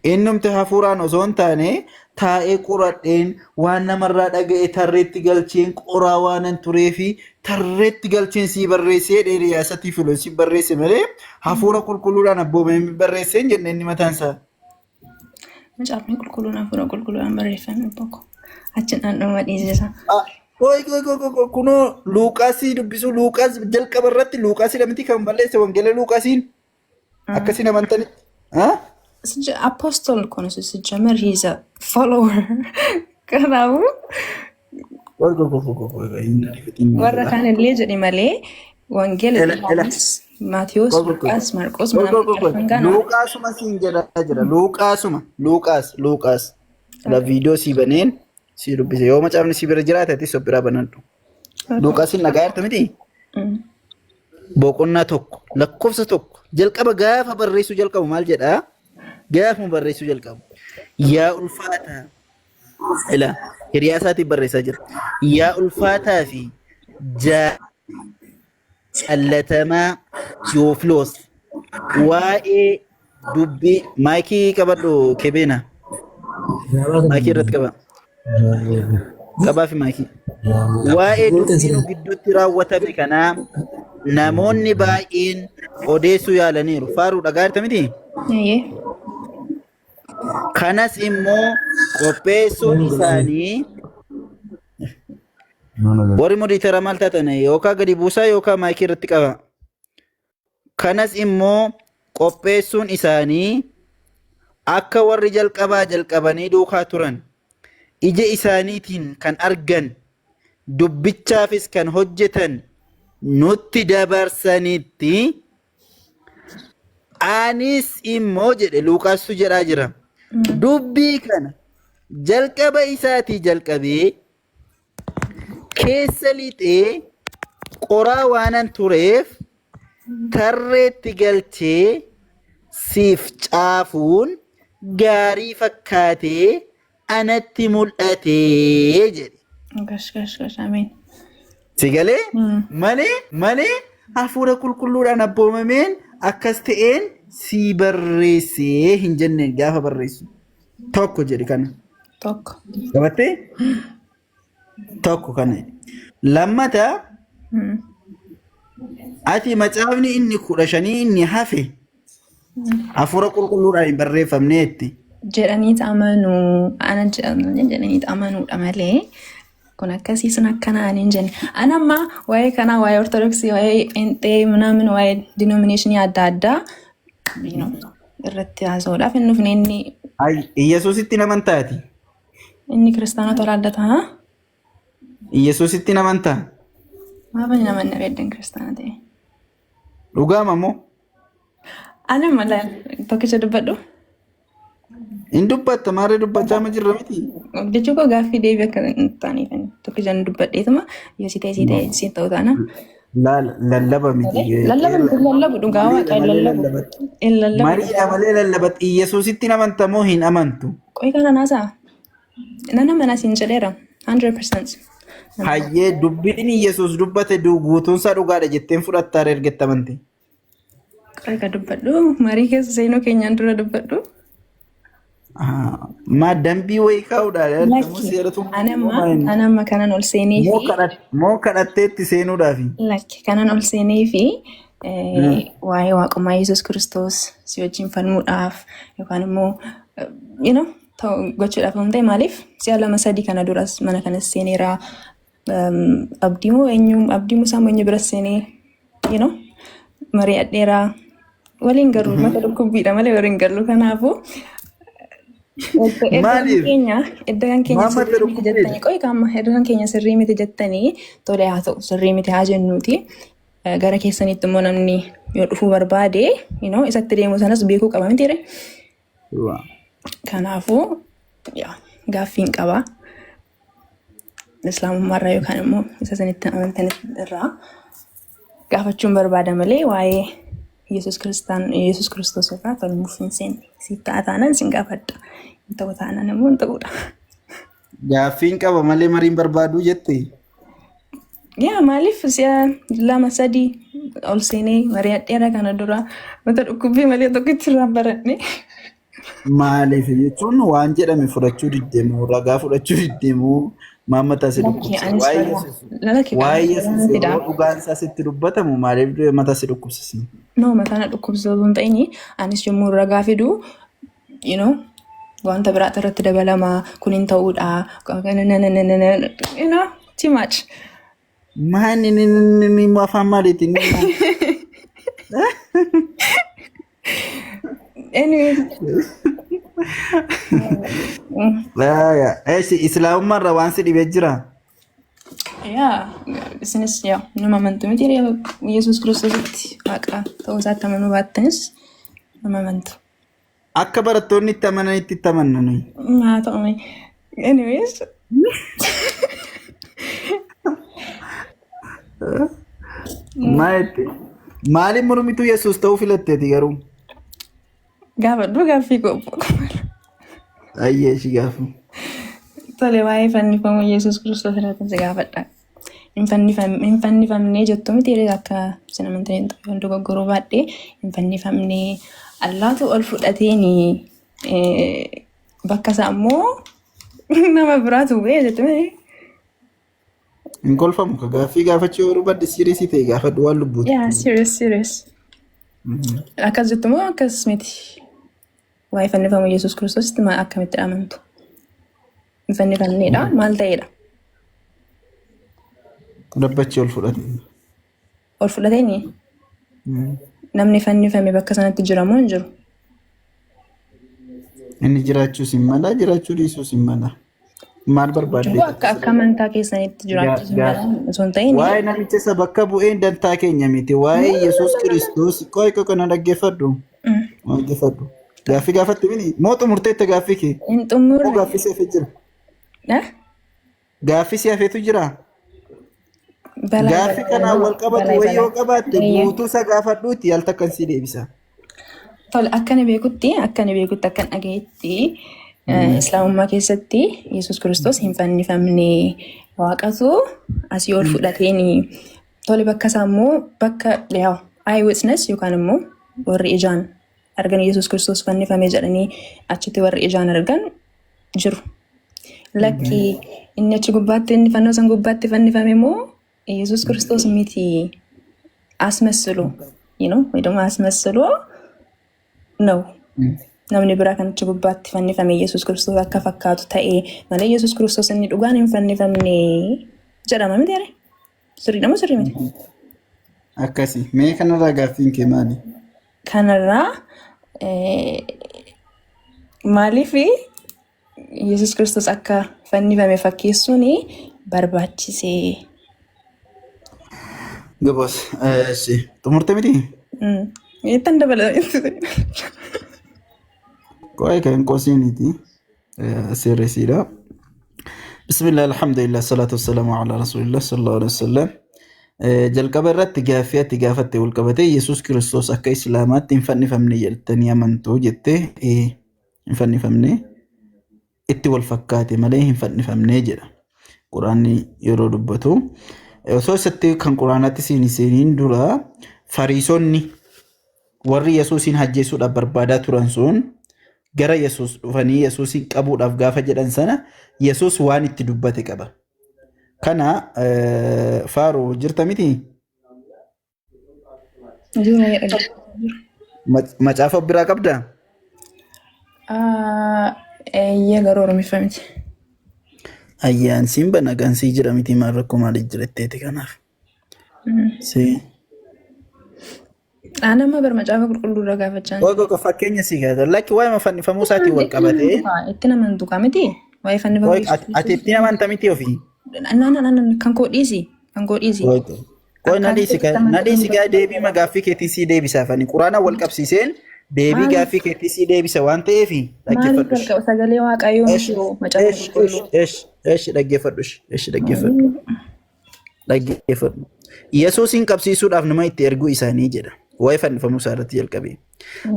Speaker 1: Innumti hafuuraan osoo hin taane taa'ee qoradheen waan namarraa dhaga'e tarreetti galcheen qoraa waanan tureefi tarreetti galcheen sii barreessee dheeriyaa filoosii barreesse malee hafuura qulqulluudhaan abboomee barreessee hin jenne inni mataan isaa.
Speaker 3: Macaafni qulqulluun hafuura qulqulluudhaan barreeffame tokko. Achi dhandhuma dhiisisa.
Speaker 1: Qoy qoy qoy qoy qoy kunoo Luuqaasii dubbisuu Luuqaas jalqaba irratti Luuqaasii miti kan balleesse wangeela Luuqaasiin akkasiin amantanitti. Ah?
Speaker 3: Apostle kun ሲጀመር he's a follower. Kanaafuu
Speaker 1: Qoy qoy qoy qoy qoy qoy hin ariifatin
Speaker 3: Warra
Speaker 1: maalidha?
Speaker 3: kaan illee jedhi malee wangeela
Speaker 1: Ela ela
Speaker 3: Yohaannis, Maatiyos,
Speaker 1: qoy qoy qoy
Speaker 3: Luqaas, Marqos
Speaker 1: qoy qoy
Speaker 3: ምናምን
Speaker 1: qoy qoy
Speaker 3: arfan kana.
Speaker 1: Luuqaasuma siin jedhaa jira. Luuqaasuma Luuqaas Luuqaas. La viidiyoo sii baneen sii dubbise. Yoo macaafni sii bira jiraate atis of biraa banadhu. Luuqaasiin nagaa jirta miti? Boqonnaa 1 lakkoofsa 1 jalqaba gaafa barreessuu jalqabu maal jedhaa? Gaafuma barreessuu jalqabu. Yaa ulfaataa Ila hiriyaa isaatiif barreessaa jira. Yaa ulfaataa fi jaallatamaa Tiyoofloos waa'ee dubbii maayikii qabadhu kebeena. Maayikii irratti qaba. Qabaa fi maayikii. Waa'ee dubbii nu gidduutti raawwatame kanaa namoonni baay'een odeessuu yaalaniiru. Faaruu dhagaa jirta miti?
Speaker 3: Eeyyee.
Speaker 1: Kanas immoo qopheessuun isaanii warri modiitara maal taatan yookaan gadi buusaa yookaan maayikii irratti qaba. Kanas immoo qopheessuun isaanii akka warri jalqabaa jalqabanii duukaa turan ija isaaniitiin kan argan dubbichaafis kan hojjetan nutti dabarsanitti Anis immoo jedhe Luuqaastu jedhaa jira. Dubbii kana jalqaba isaatii jalqabee keessa lixee qoraa waanan tureef tarreetti galchee siif caafuun gaarii fakkaatee anatti mul'ate jedhe.
Speaker 3: Gash gash gash ameen.
Speaker 1: Si galee malee malee hafuura qulqulluudhaan abboomameen akkas ta'een sii barreessee hin jenneen gaafa barreessu. Tokko jedhe kana.
Speaker 3: Tokko.
Speaker 1: Qabattee? Tokko kana. Lammata ati macaafni inni 15 inni hafe Hafuura qulqulluudhaan hin barreeffamneetti.
Speaker 3: Jedhaniit amanuu ana jedhaniit amanuudha malee kun akkasii sun akkanaa ani hin jenne. Ani amma waa'ee kanaa waa'ee ortodoksii waa'ee pheenxee minaamin waa'ee dinominashinii adda addaa you know, irratti haasa'uudhaaf hin dhufne inni
Speaker 1: Ay, Iyyasuusitti hin amantaati.
Speaker 3: inni kiristaanota olaallata haa
Speaker 1: Iyyasuusitti hin amantaa.
Speaker 3: maaf hin amanne reeddan kiristaana ta'e.
Speaker 1: Dhugaama moo?
Speaker 3: Ani mala tokkicha dubbadhu.
Speaker 1: Hin dubbatta maarree dubbachaa ma jirra miti.
Speaker 3: Jechuu koo gaaffii deebii akka hin taaneef tokkicha hin dubbadheetuma yoo si ta'e si ta'e si ta'u taana.
Speaker 1: Laal lallaba miti.
Speaker 3: Lallaba miti lallabu dhugaa
Speaker 1: Mariidha
Speaker 3: waaqa hin
Speaker 1: malee
Speaker 3: lallabu.
Speaker 1: lallabatti.
Speaker 3: Hin lallabu
Speaker 1: Mariidha
Speaker 3: dhugaa.
Speaker 1: malee lallabatti. Iyyasuusitti hin amanta moo hin amantu?
Speaker 3: Qoy kana naasaa. Nan amana siin jedheera. 100%. Nan amana.
Speaker 1: Hayyee dubbiin Iyyasuus dubbate guutuunsaa dhugaadha jetteen fudhattaa ergette amante.
Speaker 3: Qoy ka dubbadhu. Marii keessa seenuu keenyaan dura dubbadhu.
Speaker 1: Maa dambii wayii kaa'uudha. Moo
Speaker 3: Lakki.
Speaker 1: seera tumuu
Speaker 3: Ani
Speaker 1: moo
Speaker 3: amma
Speaker 1: maal inni?
Speaker 3: ani amma kanan ol seenee
Speaker 1: Moo
Speaker 3: fi
Speaker 1: moo kadhatteetti seenuudhaafi.
Speaker 3: lakki kanan ol seenee fi waa'ee waaqummaa Yesuus Kiristoos si wajjin falmuudhaaf yookaan immoo you know, ta'u gochuudhaaf waan ta'e maaliif si'a lama sadii kana duras mana kanas seeneera. Abdii moo eenyu abdii musaa moo eenyu biras seenee you know, mari'adheera. Waliin garuu mata dhukkubbiidha malee waliin gallu kanaafuu edda kan
Speaker 1: Maaliif?
Speaker 3: keenya edda kan keenya
Speaker 1: Maal mata
Speaker 3: sirrii miti
Speaker 1: dhukkubbiidha?
Speaker 3: jettanii qoy qaama edda kan keenya sirrii miti jettanii tole haa ta'u sirrii miti haa jennuuti. Gara keessanitti immoo namni yoo dhufuu barbaade you know, isatti deemu sanas beekuu qaba miti ree. Kanaafuu yaa, gaaffiin qaba. Islaamummaarraa yookaan immoo isa isinitti amantan irraa gaafachuun barbaada malee waa'ee Yesuus Kiristaan Yesuus Kiristoos irraa falmuuf hin seenne. Siif ta'a taanaan sin gaafadha. Hin ta'u taanaan immoo hin ta'uudha.
Speaker 1: Gaaffiin qaba malee mariin barbaaduu jette.
Speaker 3: Yaa maaliif si'a lama sadii ol seenee mari'adheera kana dura mata dhukkubbii malee tokkichi irraan baradhe.
Speaker 1: Maaliif jechuun waan jedhame fudhachuu diddeemu ragaa fudhachuu diddeemu maal mataa si
Speaker 3: Lakki
Speaker 1: dhukkubsa.
Speaker 3: anis
Speaker 1: Waa'ee
Speaker 3: ragaa
Speaker 1: Yesuus
Speaker 3: lakki
Speaker 1: waa'ee
Speaker 3: qaama
Speaker 1: Yesuus
Speaker 3: ragaa fida.
Speaker 1: yeroo dhugaan isaa sitti dubbatamu maaliif mataa si dhukkubsisi?
Speaker 3: No mataa na dhukkubsa osoo hin ta'in anis yommuu ragaa fidu you know wanta biraatu irratti dabalama kun hin ta'uudha you know too much.
Speaker 1: Maal inni inni immoo afaan maaliiti inni immoo?
Speaker 3: Anyways.
Speaker 1: Laaya. Eessi islaamummaa irraa waan si dhibee jira?
Speaker 3: Yaa isinis yaa nama amantu miti Yesuus Kiristoositti waaqa ta'uu isaatti amanuu baattanis nama amantu.
Speaker 1: Akka barattoonni itti amananitti itti amanna nuyi.
Speaker 3: Haa ta'u malee. Anyways,
Speaker 1: Maa itti? Maaliif mormituu Yesuus ta'uu filatteeti garuu?
Speaker 3: Gaafadhu gaaffii koo.
Speaker 1: Ayyee ishii gaafa.
Speaker 3: Tole, waa'ee fannifamuu Yesuus Kiristoos irratti si gaafadha. Hin fannifamnee jettu miti akka isin amantaniin yoon dogoggoruu baadhee hin fannifamnee Allaatu ol fudhateeni bakka isaa immoo nama biraatu bu'ee jettu miti.
Speaker 1: Hin kolfamu ka gaaffii gaafachuu yoo barbaadde serious ta'e gaafadhu waan lubbuuti.
Speaker 3: Yaa, serious, serious. Akkas jettu moo akkas miti? Waa'ee fannifamuu Yesuus Kiristoositti maal akkamitti amantu? Hin fannifamneedha maal ta'eedha?
Speaker 1: Dabbachi ol fudhate.
Speaker 3: Ol fudhateeni namni fannifame bakka sanatti jira moo hin jiru?
Speaker 1: Inni jiraachuus hin mala, jiraachuu dhiisuus hin mala. Maal barbaadde?
Speaker 3: Jiru akka amantaa keessanitti jiraachuu hin mala osoo hin ta'in.
Speaker 1: Waa'ee namicha isa bakka bu'een dantaa keenya miti. Waa'ee Yesuus Kiristoos qoy qoy kana dhaggeeffadhu. Dhaggeeffadhu. Gaaffii gaafatte mini moo xumurteetta gaaffii kee?
Speaker 3: Hin
Speaker 1: Moo
Speaker 3: xumurre.
Speaker 1: gaaffii si hafee jira?
Speaker 3: Eh?
Speaker 1: Gaaffii si hafeetu jira?
Speaker 3: Balaa
Speaker 1: Gaaffii
Speaker 3: balaa
Speaker 1: kanaan wal qabatu
Speaker 3: balaa
Speaker 1: wayii yoo
Speaker 3: balaa.
Speaker 1: qabaatte
Speaker 3: Eeyyee.
Speaker 1: guutuu isa gaafadhuuti al takkan si deebisa.
Speaker 3: Tole, akka ani beekutti akkan dhagayetti islaamummaa keessatti Yesuus Kiristoos hin fannifamne, waaqatu asii ol fudhateeni. Tole, bakka isaa immoo bakka yaa eye witness yookaan immoo warri ijaan argan Yesuus Kiristoos fannifame jedhanii achitti warri ijaan argan jiru. Lakki, inni achi gubbaatti inni fannoo san gubbaatti fannifame immoo Yesuus Kiristoos miti, asመስሎ ወይ ደግሞ አስመስሎ ነው namni biraa kan achi gubbaatti fannifame Yesuus Kiristoos akka fakkaatu ta'e malee Yesuus Kiristoos inni dhugaan hin fannifamne jedhama miti ree? Sirriidha moo sirrii miti?
Speaker 1: Akkasi. Mee kanarraa gaaffiin kee maali?
Speaker 3: Kanarraa maaliif Yesuus Kiristoos akka fannifame fakkeessuun barbaachisee?
Speaker 1: Gabos. Xumurte miti?
Speaker 3: Ittan dabala.
Speaker 1: Qo'ee kan qosiiniti. Sirriisiidha. Bismillah, alhamdulillah, salaatu wassalamu ala rasulillah sallallahu alaihi wasallam. Jalqaba irratti gaaffii ati gaafatte wal qabatee Yesuus Kiristoos akka Islaamaatti hin fannifamne jettanii amantuu jettee, hin fannifamne, itti wal fakkaate malee hin fannifamne jedha. Quraanni yeroo dubbatu. Osoo isatti kan quraanatti siin seeniin dura Fariisonni warri Yesuusin ajjeesuudhaaf barbaadaa turan sun gara Yesuus dhufanii Yesuusin qabuudhaaf gaafa jedhan sana Yesuus waan itti dubbate qaba. Kana faaruu jirta miti?
Speaker 3: Jira jedha.
Speaker 1: Macaafa biraa qabdaa?
Speaker 3: Eeyyee, garuu Oromiffa miti.
Speaker 1: Ayyaan siin bana gansii jira miti, maal rakkoo maaliif jiratteeti kanaaf. Si.
Speaker 3: Aan amma bar macaafa qulqulluu irra gaafachaa
Speaker 1: Qoy qoy qoy, fakkeenya si gaata. Lakki, waa'ee fannifamuu isaatiin wal qabatee.
Speaker 3: Itti namantu kaa miti? Waa'ee fannifamuu
Speaker 1: Qoy, ati itti amanta miti ofii?
Speaker 3: Na na na, kan koo dhiisi. Kan koo dhiisi.
Speaker 1: Qoy qoy. Qoy, na dhiisi
Speaker 3: Akkaataa
Speaker 1: na dhiisi gaa, deebii gaaffii keetii sii deebisaaf ani quraana wal qabsiiseen deebii
Speaker 3: Maaliif?
Speaker 1: gaaffii keetii sii deebisa waan ta'eef
Speaker 3: Maaliif
Speaker 1: dhaggeeffadhu.
Speaker 3: wal qaba sagalee waaqayyoo
Speaker 1: Esh
Speaker 3: miti hoo macaafa
Speaker 1: esh esh
Speaker 3: qulqulluu?
Speaker 1: esh esh, dhaggeeffadhu, esh, dhaggeeffadhu, dhaggeeffadhu. Yesuusin qabsiisuudhaaf nama itti erguu isaanii jedha. Waa'ee fannifamuu isaa irratti jalqabe.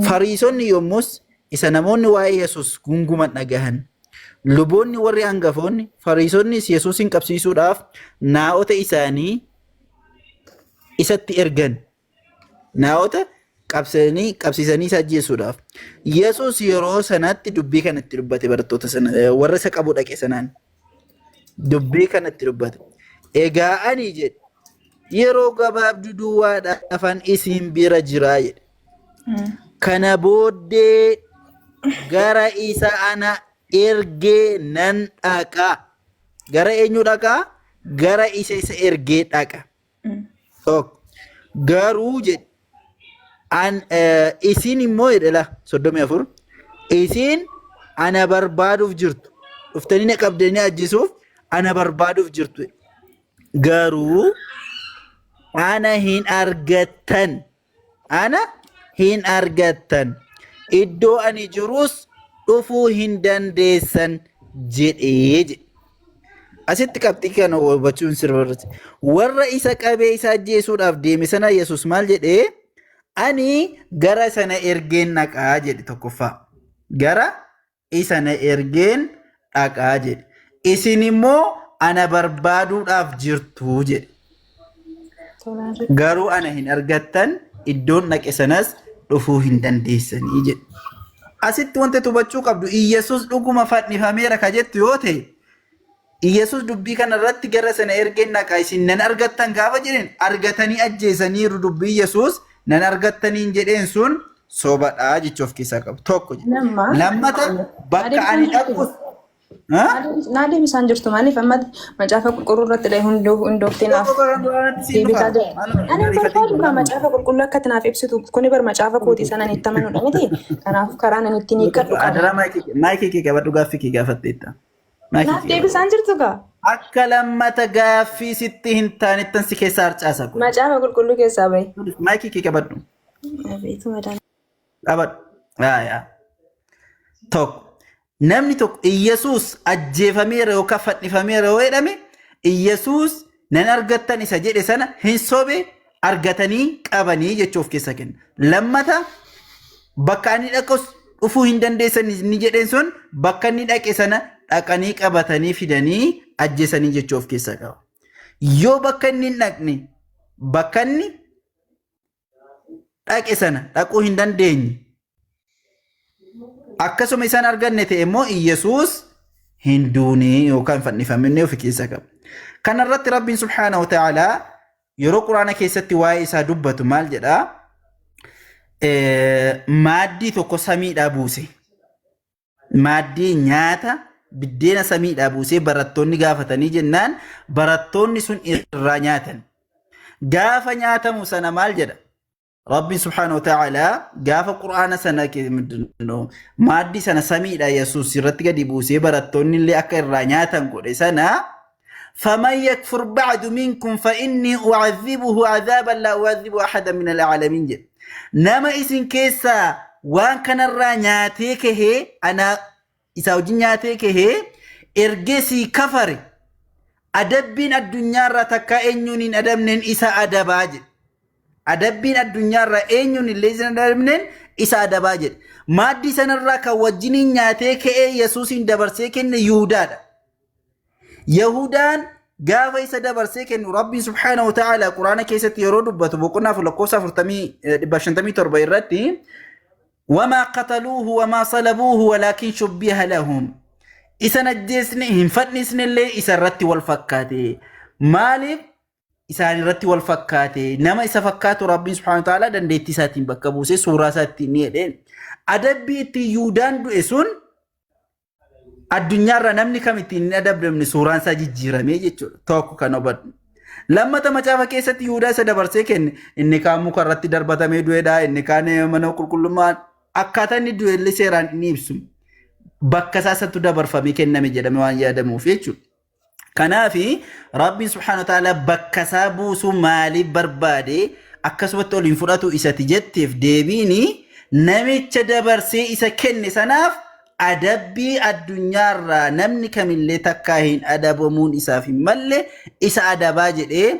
Speaker 1: Fariisonni yommus isa namoonni waa'ee Yesuus gunguman dhagahan. Luboonni warri hangafoonni Fariisonnis Yesuusin qabsiisuudhaaf naa'ota isaanii isatti ergan. Naa'ota qabsanii qabsiisanii isa ajjeesuudhaaf. Yesuus yeroo sanatti dubbii kanatti dubbate barattoota sana warra isa qabu dhaqe sanaan. Dubbii kanatti dubbate. Egaa ani jedhe yeroo gabaabduu duwwaadhaafan isin bira jiraa jedhe. Kana booddee gara isa ana ergee nan dhaqa. Gara eenyu dhaqaa? Gara isa isa ergee dhaqa. Tokko. Garuu jedhe an isin immoo jedhe la 34 isin ana barbaaduuf jirtu, dhuftanii na qabdanii ajjeesuuf ana barbaaduuf jirtu. Garuu ana hin argattan. Ana hin argattan. Iddoo ani jirus dhufuu hin dandeessan jedhee jedhe. Asitti qabxii kana hubachuun sirriitti. Warra isa qabee isa ajjeesuudhaaf deeme sana Yesuus maal jedhee? Ani gara sana ergeen dhaqaa jedhe tokkoffaa. Gara isa na ergeen dhaqaa jedhe. Isin immoo ana barbaaduudhaaf jirtu jedhe. Garuu ana hin argattan iddoon dhaqe sanas dhufuu hin dandeessanii jedhe. Asitti wanti hubachuu qabdu Iyyasuus dhuguma fannifameera ka jettu yoo ta'e Iyyasuus dubbii kana irratti gara sana ergeen dhaqa isin nan argattan gaafa jedheen argatanii ajjeesaniiru dubbii Iyyasuus nan argattaniin jedheen sun sobadha jechuu of keessaa qabu. Tokko jedhe.
Speaker 3: Namma
Speaker 1: Lammata bakka ani dhaqus Ha?
Speaker 3: Naa deebisaan jirtu maaliif amma macaafa qulqulluu irratti illee hundooftee naaf deebisaa jirtu. Ani hin barbaadu kaa macaafa qulqulluu akka ati naaf ibsitu kuni bar macaafa kootii sanan itti amanudha miti. Kanaaf karaan ani ittiin hiikkadhu qaba.
Speaker 1: Adaraa maayikii kee qabadhu gaaffii kee gaafatteetta. Maayikii
Speaker 3: Naaf
Speaker 1: kee qabadhu.
Speaker 3: deebisaan jirtu kaa.
Speaker 1: Akka lammata gaaffii sitti hin taanettan si keessaa harcaasa kun.
Speaker 3: Macaafa qulqulluu keessaa bahi.
Speaker 1: Maayikii kee qabadhu.
Speaker 3: Abeetu madaan.
Speaker 1: Qabadhu. Yaa. Tokko. Namni tokko Iyyasuus ajjeefameera yookaan fannifameera yoo jedhame Iyyasuus nan argattan isa jedhe sana hin sobe argatanii qabanii jechuu of keessaa kenna. Lammata bakka ani dhaqus dhufuu hin dandeessan inni jedheen sun bakka inni dhaqe sana dhaqanii qabatanii fidanii ajjeesanii jechuu of keessaa qaba. Yoo bakka inni hin dhaqne bakka inni dhaqe sana dhaquu hin dandeenye akkasuma isaan arganne ta'e immoo Iyyasuus hin duune yookaan hin fannifamne ofi keessaa qaba. Kanarratti Rabbiin subhaanahu wa ta'aalaa yeroo Quraana keessatti waa'ee isaa dubbatu maal jedhaa? Maaddii tokko samiidhaa buuse. Maaddii nyaata biddeena samiidhaa buusee barattoonni gaafatanii jennaan barattoonni sun irraa nyaatan. Gaafa nyaatamu sana maal jedha? Rabbiin subhaanahu wa ta'aalaa gaafa quraana sana maaddii sana samiidha Yesuus irratti gadi buusee barattoonni illee akka irraa nyaatan godhe sana faman yakfur ba'du minkum fa inni u'adhibuhu 'adhaban laa u'adhibu ahadan min al-'aalamiin jedhe. Nama isin keessaa waan kanarraa nyaatee kahee anaa isaa wajjin nyaatee kahee ergesii kafare adabbiin addunyaarraa takkaa eenyuun hin adabneen isa adabaa jedhe. Adabbiin addunyaarraa eenyuun illee isa hin adabneen isa adabaa jedhe. Maaddii sanarraa kan wajjiniin nyaatee ka'ee Yesuusiin dabarsee kenne Yihudaadha. Yahudaan gaafa isa dabarsee kennu Rabbiin subhaanahu wa ta'ala Quraana keessatti yeroo dubbatu boqonnaa 4 lakkoofsa 457 irratti wamaa qataluuhu wamaa salabuuhu walaakin shubbiha lahum isan ajjeesne hin fannisne illee isa irratti wal fakkaate maaliif isaan irratti wal fakkaate nama isa fakkaatu Rabbiin subhaanahu wa ta'ala dandeettii isaatiin bakka buusee suuraa isaatiin ni jedheen adabbii ittiin Yihuudaan du'e sun addunyaarra namni kam ittiin hin adabamne suuraan isaa jijjiiramee jechuudha. Tokko kan hubadhu. Lammata macaafa keessatti Yihudaa isa dabarsee kenne inni kaan muka irratti darbatamee du'edha inni kaan mana qulqullummaa akkaataa inni du'e illee seeraan inni ibsu bakka isaa isatti dabarfamee kenname jedhame waan yaadamuuf jechuudha. Kanaafi Rabbiin subhaanahu wa ta'ala bakka isaa buusuu maaliif barbaade akkasumatti ol hin fudhatu isati jetteef deebiini namicha dabarsee isa kenne sanaaf adabbii addunyaarraa namni kamillee takkaa hin adabamuun isaaf hin malle isa adabaa jedhee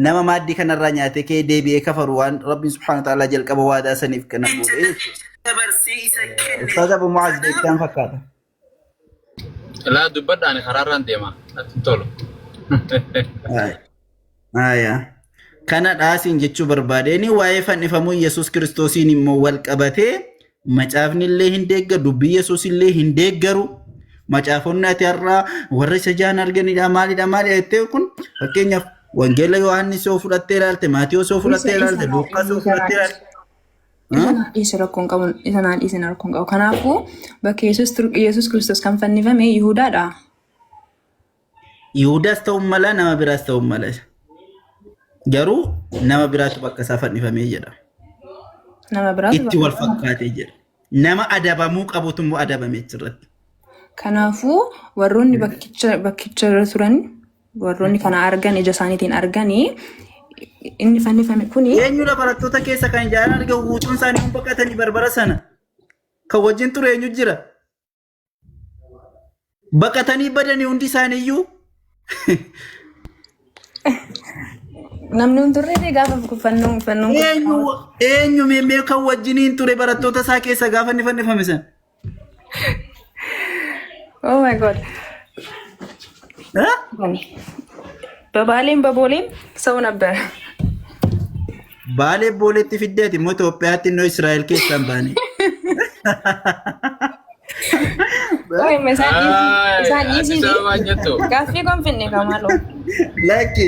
Speaker 1: nama maaddii kanarraa nyaatee ka'ee deebi'ee kafaru waan Rabbiin subhaanahu wa ta'ala jalqaba waadaa saniif kana godhe jechuudha. Ustaaz Abu Mu'aaz beektaan fakkaata.
Speaker 4: Laa dubbadha ani karaarraan deema. Natti hin tolu.
Speaker 1: Aya. Kana dhaasiin jechuu barbaadeen waa'ee fannifamuu Yesuus Kiristoosiin immoo wal qabatee macaafni illee hin deeggaru dubbii Yesuus illee hin deeggaru. Macaafonni ati har'aa warra isa jaan arganidha maalidha maalidha jettee kun fakkeenyaaf Wangeela Yohaannis yoo fudhattee ilaalte Maatiyoos yoo fudhattee
Speaker 3: Isa
Speaker 1: ilaalte
Speaker 3: naa
Speaker 1: Luuqaas yoo
Speaker 3: dhiisi
Speaker 1: fudhattee ilaalte.
Speaker 3: Isa naa dhiisi rakkoo hin qabu. Isa naa dhiisi rakkoo hin qabu. Kanaafuu bakka Yesuus Kiristoos kan fannifame Yihudaadha.
Speaker 1: Yihudaas ta'uu mala nama biraas ta'uu mala. Garuu nama biraatu bakka isaa fannifamee jedha.
Speaker 3: Nama biraatu
Speaker 1: Itti
Speaker 3: bakka
Speaker 1: wal
Speaker 3: isaa.
Speaker 1: fakkaatee jedha. Nama adabamuu qabutu immoo adabame achirratti.
Speaker 3: Kanaafuu warroonni bakkicha irra turan Warroonni kana argan ija isaaniitiin arganii inni fannifame kuni
Speaker 1: Eenyudha barattoota keessa kan ijaan argan guutuun isaanii hin baqatanii barbara sana. Kan wajjin ture eenyu jira? Baqatanii badanii hundi isaaniiyyuu.
Speaker 3: Namni hin turre gaafa fannoon fannoon kun
Speaker 1: Eenyu eenyu mee kan wajjiniin ture barattoota isaa keessa gaafa inni fannifame sana?
Speaker 3: Oh my God.
Speaker 1: Eh?
Speaker 3: በባሌም በቦሌም ሰው ነበረ።
Speaker 1: Baalee booleetti fiddeeti immoo Itoophiyaatti innoo Israa'el keessaa hin baane.
Speaker 3: Qoy isaan dhiisii isaan
Speaker 4: Addis
Speaker 3: dhiisii
Speaker 4: Ababaa jettu.
Speaker 3: gaaffii koon finne kamaaloo.
Speaker 1: Lakki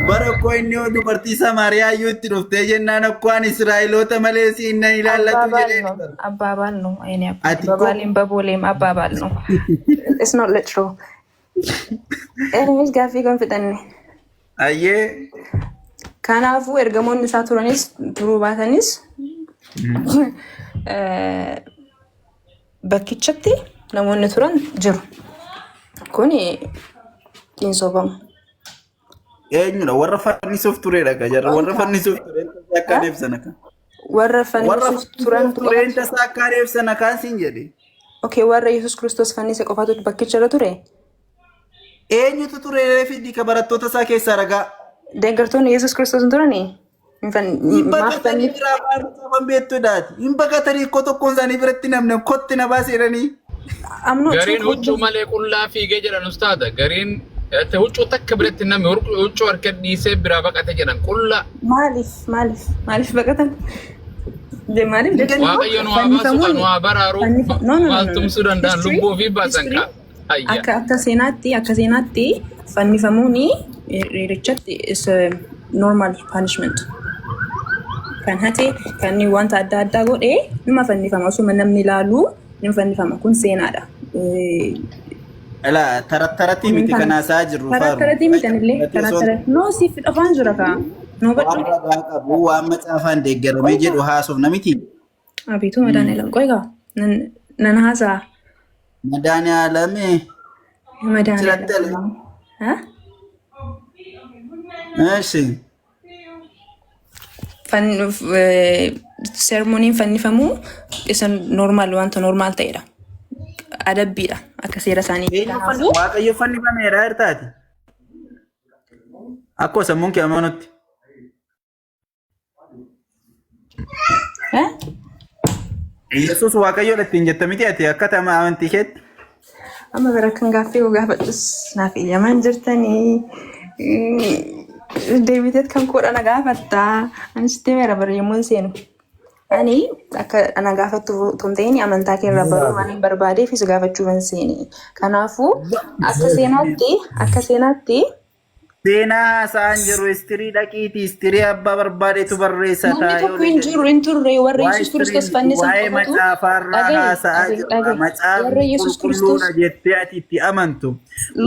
Speaker 1: bara koo inni dubartii Samaariyaa iyyuu itti dhuftee jennaan akkoo ani Israa'eloota malee siin nan ilaallatu
Speaker 3: አባባል
Speaker 1: jedheen
Speaker 3: ነው
Speaker 1: bara.
Speaker 3: አባባል ነው። አይኔ አባት
Speaker 1: Ati koo
Speaker 3: በባሌም በቦሌም አባባል ነው። It's not literal. Anyways gaaffii koon fixanne.
Speaker 1: Ayyee.
Speaker 3: Kanaafuu ergamoonni isaa turanis turuu baatanis bakkichatti namoonni turan jiru. Kuni xiinsobamu.
Speaker 1: Eenyudha warra fannisuuf turedha ka jarra warra fannisuuf tureen tasaa akkaan ibsan akka.
Speaker 3: Warra
Speaker 1: Warra
Speaker 3: fannisuuf turan
Speaker 1: fannisuuf tureen tasaa akkaan ibsan akkaan siin jedhe.
Speaker 3: Okay, warra Yesuus Kiristoos fannise qofaatu bakkicha irra ture.
Speaker 1: Eenyutu ture fiddi ka barattoota isaa keessaa ragaa.
Speaker 3: Deeggartoonni Yesuus Kiristoos hin turanii? Hin
Speaker 1: Hin
Speaker 3: Maaf
Speaker 1: baqatanii
Speaker 3: fanni?
Speaker 1: biraa baanuu qaban beektuudhaati. Hin baqatanii ikkoo tokkoon isaanii biratti namni kotti na baase jedhanii.
Speaker 3: I'm not sure.
Speaker 4: Gariin huccuu malee qullaa fiigee jedhan ustaada. Gariin huccuu takka biratti namni huccuu harka dhiisee biraa baqate jedhan qullaa.
Speaker 3: Maaliif maaliif maaliif baqatan? Maaliif jechuun immoo
Speaker 4: Waaqayyo nu haa baasu kan
Speaker 3: fannifamuun
Speaker 4: nu haa baraaru
Speaker 3: no, no, no,
Speaker 4: maal
Speaker 3: no, no.
Speaker 4: tumsuu danda'an
Speaker 3: History
Speaker 4: lubbuu ofii baasan
Speaker 3: history
Speaker 4: kaa. Ayya.
Speaker 3: Akka seenaatti fannifamuun hiriirichatti is a normal punishment. Kan hate kan inni wanta adda addaa godhe nima fannifama osuma namni ilaalu nima fannifama kun seenaadha.
Speaker 1: Alaa tarattaratii miti kan haasaa jirru
Speaker 3: Karaa
Speaker 1: faaru.
Speaker 3: karatii mitanillee
Speaker 1: Tarattaratii
Speaker 3: karaa
Speaker 1: osoo
Speaker 3: karaa noo siif afaan jira kaa noo
Speaker 1: waan
Speaker 3: badhu
Speaker 1: ragaa qabu waan macaafaan deeggaramee
Speaker 3: qoy kaa
Speaker 1: jedhu haasofna miti.
Speaker 3: abiituu madaani'alam qoy kaa nan haasaa.
Speaker 1: Madaani'aalam
Speaker 3: Madaani'alam.
Speaker 1: jiratti ala.
Speaker 3: Ha?
Speaker 1: Eeshi.
Speaker 3: Ceremony'n fannifamuu isa normal wanta normal ta'edha. Adabbiidha akka seera isaanii.
Speaker 1: Eenyu
Speaker 3: Kanaafuu
Speaker 1: Waaqayyo fannifameera jirtaati. Akkuma sammuun kee amanutti.
Speaker 3: Eh?
Speaker 1: Yesuus Waaqayyoodha ittiin jetta miti ati akka amantii keetti.
Speaker 3: Amma bara kan gaaffii koo gaafadhus naaf eeyyamaan jirtanii deebiteet kan koodha na gaafattaa. Ani sitti himeera bara yommuun seenu. Ani akka ana gaafattu otoo hin ta'in amantaa kee irraa baruu waan hin barbaadeef si gaafachuufan seeni. Kanaafuu akka seenaatti
Speaker 1: Seenaa haasa'aan jiru history dhaqiiti history abbaa barbaadetu barreessa
Speaker 3: namni
Speaker 1: taa'ee
Speaker 3: tokko hin jiru hin turre warra
Speaker 1: Waa'ee
Speaker 3: Yesuus Kiristoos fannisan
Speaker 1: waa'ee
Speaker 3: qofatu
Speaker 1: macaafaarraa
Speaker 3: dhagahi
Speaker 1: haasa'aa
Speaker 3: dhagahi
Speaker 1: jirra.
Speaker 3: dhagahi warra
Speaker 1: Macaafni
Speaker 3: Yesuus Kiristoos
Speaker 1: qulqulluudha jettee ati itti amantu.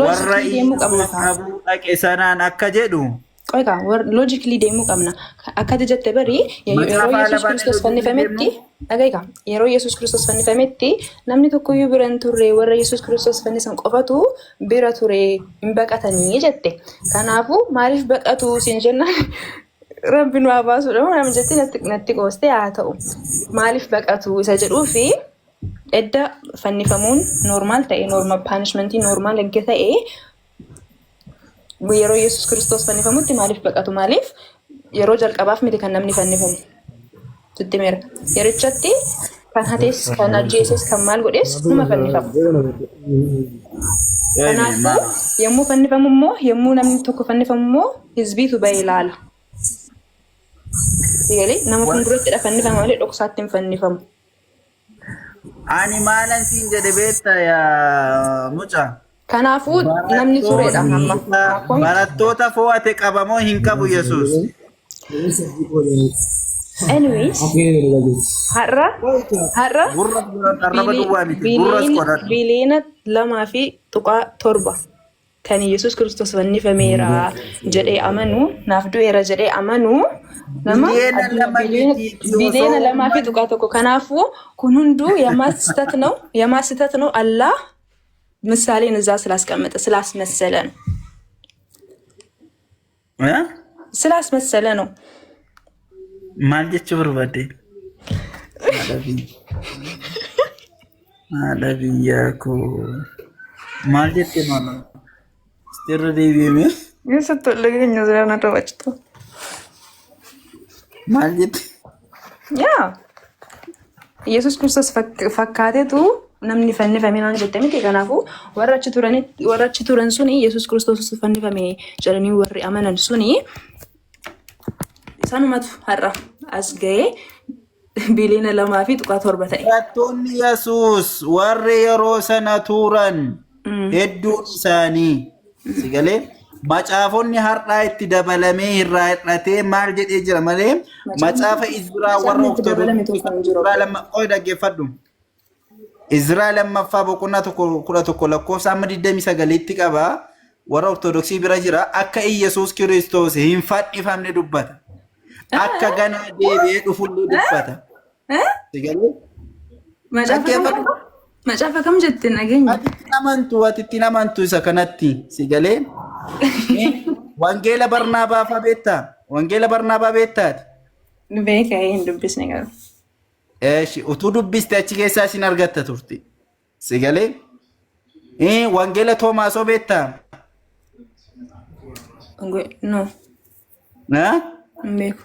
Speaker 1: Warra
Speaker 3: logically deemuu qabna
Speaker 1: Iyyasuus
Speaker 3: kaa.
Speaker 1: qabuu dhaqe sanaan akka jedhu
Speaker 3: Qoy kaa logically deemuu qabna. Akka ati jette bari yeroo
Speaker 1: macaafa
Speaker 3: Yesuus
Speaker 1: lafaan
Speaker 3: Kiristoos
Speaker 1: logically
Speaker 3: fannifametti
Speaker 1: deemnu
Speaker 3: dhagahi kaa yeroo Yesuus Kiristoos fannifametti namni tokkoyyuu bira hin turre warra Yesuus Kiristoos fannisan qofatu bira ture hin baqatanii jette. Kanaafuu maaliif baqatu siin jennaan Rabbi nu haa baasuudha moo nama jettee natti qoostee haa ta'u. Maaliif baqatu isa jedhuu fi edda fannifamuun normal ta'e normal punishmentii normal erga ta'e yeroo Yesuus Kiristoos fannifamutti maaliif baqatu? Maaliif yeroo jalqabaaf miti kan namni fannifamu. Sitti meera. Yerichatti kan hatees kan ajjeeses kan maal godhes numa fannifama. Kanaafuu yommuu fannifamu immoo yommuu namni tokko fannifamu immoo hizbiitu bahee ilaala. Sigalee nama fuuldurattidha fannifama malee dhoksaatti hin fannifamu.
Speaker 1: Ani maalan siin jedhe beekta yaa mucaa.
Speaker 3: Kanaafuu namni turedha amma. Rakkoon
Speaker 1: Barattoota fo'ate qabamoo hin qabu Yesuus.
Speaker 3: Anyways, har'a
Speaker 1: Gurra arraba duwwaa miti gurras qodhadhu.
Speaker 3: 2.7 biliyoona kan Yesuus Kiristoos fannifameera jedhee amanu naaf du'eera jedhee amanu nama
Speaker 1: Biliyoona 2 miti
Speaker 3: biliyoona
Speaker 1: osoo
Speaker 3: 2.1. Kanaafuu kun hunduu የማስተት ነው የማስተት ነው። አላህ ምሳሌን እዛ ስላስቀመጠ ስላስመሰለ ነው።
Speaker 1: Eh?
Speaker 3: ስላስመሰለ ነው።
Speaker 1: Maal jechuu barbaadde? Haadha biyya. Haadha biyyaa koo. Maal jette maal? Irra deebi'ame.
Speaker 3: Eessatti ol dhageenya jira na dabachitu.
Speaker 1: Maal jette?
Speaker 3: Yaa Yesuus Kiristoos fakkaateetu namni fannifame naan jette miti. Kanaafuu warra achi turan suni Yesuus Kiristoos fannifame jedhanii warri amanan suni sanumatu har'a as ga'ee 2.7 biliyoona ta'e.
Speaker 1: Barattoonni Yesuus warri yeroo sana turan hedduun isaanii si galee macaafonni har'aa itti dabalamee irraa hir'atee maal jedhee jira malee macaafa Izraa warra
Speaker 3: Macaafni itti dabalame
Speaker 1: Ortodoksii
Speaker 3: tokko hin jiru.
Speaker 1: Izraa lama qoy dhaggeeffadhu. Izraa lammaffaa boqonnaa 1 11 lakkoofsa amma 29tti qaba. Warra Ortodoksii bira jira. Akka Iyyasuus Kiristoos hin fannifamne dubbata. Akka ganaa deebi'ee dhufullee dubbata. Si galee?
Speaker 3: Macaafa kam
Speaker 1: Dhaggeeffadhu.
Speaker 3: Macaafa kam jette nageenya?
Speaker 1: Ati ittiin amantu, ati ittiin amantu isa kanatti si galee? Wangeela Barnaabaa fa'aa beektaa? Wangeela Barnaabaa beektaati?
Speaker 3: Beeka, hin dubbisne garuu.
Speaker 1: Eeshi, utuu dubbiste achi keessaa isin argatta turte. Si galee? Wangeela Toomaasoo beektaa?
Speaker 3: No,
Speaker 1: Na?
Speaker 3: hin beeku.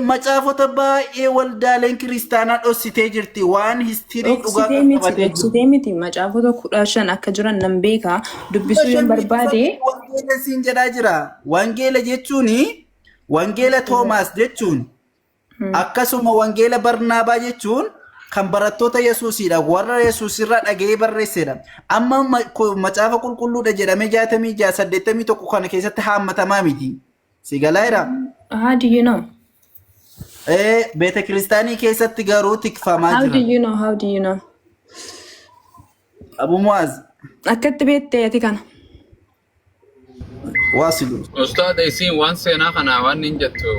Speaker 1: Macaafota baay'ee waldaaleen kiristaanaa dhoksitee jirti. Waan history dhugaa
Speaker 3: Dhoksitee miti,
Speaker 1: qabatee jiru.
Speaker 3: dhoksitee miti. Macaafota 15 akka jiran nan beeka. Dubbisuu yoon barbaade
Speaker 1: Wangeela siin jedhaa jira. Wangeela jechuun wangeela Toomaas jechuun akkasuma wangeela Barnaabaa jechuun kan barattoota Yesuusidha. Warra Yesuus irraa dhaga'ee barreessedha. Amma macaafa qulqulluudha jedhamee 66 81 kana keessatti haammatamaa miti. Si galaa jira?
Speaker 3: How do you know?
Speaker 1: Beeta kiristaanii keessatti garuu tikfamaa
Speaker 3: How do
Speaker 1: jira.
Speaker 3: you know? How do you know?
Speaker 1: Abu Muaz
Speaker 3: Akkatti beektee ati kana?
Speaker 1: Waasilu.
Speaker 4: Ustaad, isiin waan seenaa kana waan hin jettu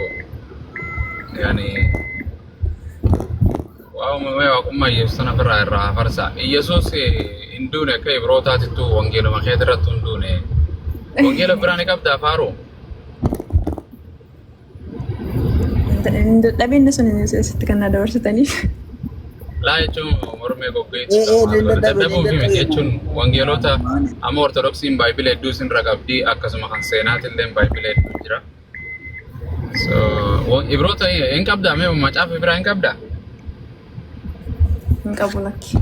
Speaker 4: yaani waa uumamee waaqummaa Yesuus sana ofirraa irraa farsa. Yesuus hin duune akka Ibrootaatittu wangeeluma keet irratti hin duune. Wangeela biraa ni qabdaa faaruu?
Speaker 3: Dadhabinni sun sitti kan na dabarsitaniif.
Speaker 4: Laa jechuun mormee goggeetti
Speaker 1: Ni dadhabe,
Speaker 4: dadhabuu
Speaker 1: ni
Speaker 4: fi miti
Speaker 1: dadhabe.
Speaker 4: jechuun wangeelota amma Ortodoksiin baay'ibila hedduu isinirra qabdi, akkasuma kan seenaatillee baay'ibila hedduu jira. So Ibroota hin qabdaa? Mee macaafa biraa hin qabdaa?
Speaker 3: Hin qabu, lakki.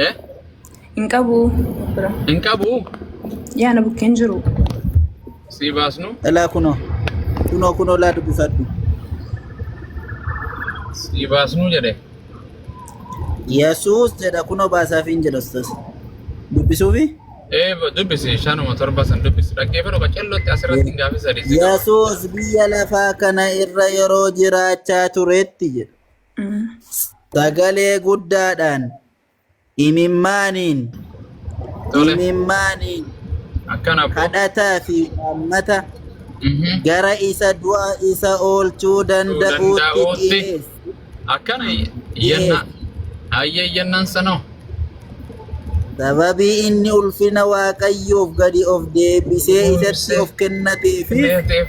Speaker 4: Eh?
Speaker 3: Hin qabu bira.
Speaker 4: Hin qabu?
Speaker 3: Yaa na bukkeen jiru.
Speaker 4: Si baasnu?
Speaker 1: Elaa kunoo. Kunoo kunoo laa dubbifadhu.
Speaker 4: Si baasnu jedhe.
Speaker 1: Yesuus jedha kunoo baasaaf hin jedha ustaas. Dubbisuufi?
Speaker 4: Ee, dubbisi, 5:7 san dubbisi. Dhaggeeffadhu qacellotti, asirratti hin gaafi sadii si qaba.
Speaker 1: Yesuus biyya lafaa kana irra yeroo jiraachaa turetti jedha. Sagalee guddaadhaan imimmaaniin
Speaker 4: Tole.
Speaker 1: imimmaaniin
Speaker 4: Akkana abbo.
Speaker 1: kadhataa fi waammata gara isa du'a isa oolchuu danda'uutti
Speaker 4: Danda'uutti.
Speaker 1: dhiyeesse.
Speaker 4: Akkana yenna. Ayyee, yennaan sanoo.
Speaker 1: Sababii inni ulfina Waaqayyoof gadi of deebisee isatti of kennateef
Speaker 4: Neeteef.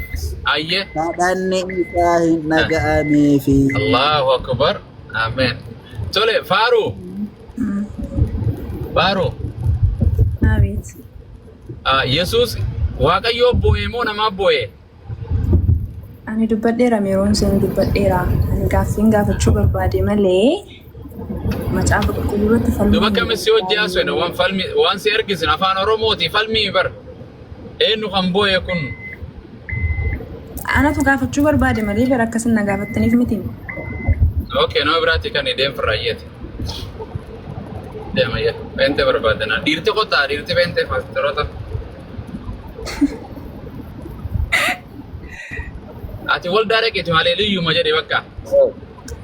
Speaker 4: Ayyee.
Speaker 1: kadhanni isaa hin dhaga'ameefi.
Speaker 4: Allahu akbar. Ameen. Tole, Faaru. Faaru.
Speaker 3: Abeet.
Speaker 4: Yesuus Waaqayyoo boo'ee moo namaa boo'ee?
Speaker 3: Ani dubbadheera, yeroon isin dubbadheera. Ani gaaffiin gaafachuu barbaade malee macaafa qulqulluu irratti falmuu
Speaker 4: Duba
Speaker 3: hin
Speaker 4: kamis si hojii haasofne waan falmi waan si ergisin afaan Oromooti falmii bar. Eenyu kan boo'e kun?
Speaker 3: Anatu gaafachuu barbaade malee bara akkasin na gaafattaniif miti.
Speaker 4: Okay, nama biraatti kan deemfirraayyeeti. Deemayya. Peente barbaadana. Dhiirti qotaa, dhiirti peente paasteroota. Ati waldaa dhaqeeti malee liyyuma jedhe bakka.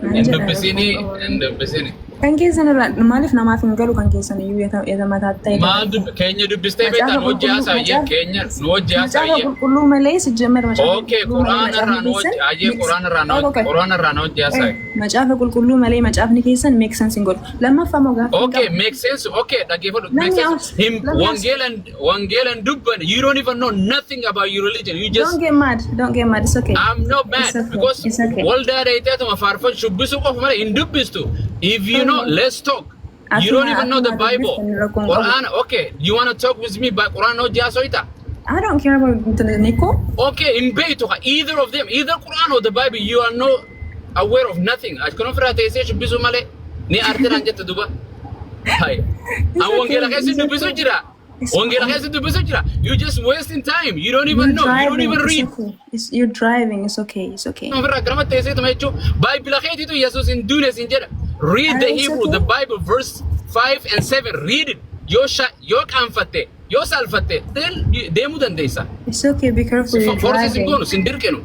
Speaker 3: Naan
Speaker 4: Hin
Speaker 3: jedha
Speaker 4: dubbisini,
Speaker 3: rakkoo
Speaker 4: hin dubbisini.
Speaker 3: Kan keessan irraa maaliif namaaf hin galu? Kan keessan iyyuu yata mataa ta'e.
Speaker 4: Maal keenya dubbistee
Speaker 3: Macaafa
Speaker 4: beektaa? Nu hojii
Speaker 3: qulqulluu
Speaker 4: haasa'ayyee keenya nu hojii
Speaker 3: macaafa
Speaker 4: haasa'ayyee.
Speaker 3: qulqulluu malee sijjamar macaafa
Speaker 4: Okay,
Speaker 3: qulqulluu malee
Speaker 4: Quraana irraa
Speaker 3: macaafni
Speaker 4: nu hojii
Speaker 3: keessan
Speaker 4: ayyee Quraana irraa nu Quraana irraa nu hojii haasa'e.
Speaker 3: Macaafa qulqulluu malee macaafni keessan make sense hin godhu. Lammaffaa moo gaaffii
Speaker 4: Okay,
Speaker 3: qaba.
Speaker 4: make sense. Okay, dhaggeeffadhu.
Speaker 3: Let
Speaker 4: Make
Speaker 3: me
Speaker 4: sense.
Speaker 3: ask.
Speaker 4: Him
Speaker 3: Let me ask.
Speaker 4: Wangeelan dubban. You don't even know nothing about your religion. You just
Speaker 3: Don't get mad. Don't get mad. It's okay.
Speaker 4: I'm not mad
Speaker 3: It's okay.
Speaker 4: because
Speaker 3: It's okay.
Speaker 4: waldaa dheeyiteetuma faarfan shubbisuu qofa malee hin dubbistu. If you know, let's talk. You don't
Speaker 3: Atuma
Speaker 4: even know the
Speaker 3: atuma
Speaker 4: Bible.
Speaker 3: dubbiftan rakkoon qabu.
Speaker 4: Quran, okay. You want to talk with me by Quran hojii haasoyita?
Speaker 3: I don't care about Nico.
Speaker 4: Okay, hin beektu either of them, either Quran or the Bible, you are no aware of nothing. Akkuma ofirraa teessee shubbisuu malee ni artinaan jette duba. Hai.
Speaker 3: It's
Speaker 4: An wangeela
Speaker 3: okay.
Speaker 4: keessa
Speaker 3: It's
Speaker 4: dubbisuu
Speaker 3: okay.
Speaker 4: jira.
Speaker 3: It's
Speaker 4: Wangeela
Speaker 3: okay.
Speaker 4: keessa dubbisuu jira. You just wasting time. You don't even
Speaker 3: You're
Speaker 4: know. You don't
Speaker 3: driving.
Speaker 4: even
Speaker 3: It's
Speaker 4: read.
Speaker 3: okay. You're driving. It's okay. It's okay.
Speaker 4: Ofirraa akkanuma teesseetuma jechuun Baayibila keetiitu Yesuus hin duune sin jedha. Read the
Speaker 3: It's
Speaker 4: Hebrew, the
Speaker 3: okay.
Speaker 4: Bible, verse 5 and 7. Read it. Yoo yoo qaanfatte, yoo saalfatte, then deemuu dandeessa.
Speaker 3: It's okay. Be careful. You're
Speaker 4: Force sin
Speaker 3: driving.
Speaker 4: goonu, sin dirqinu.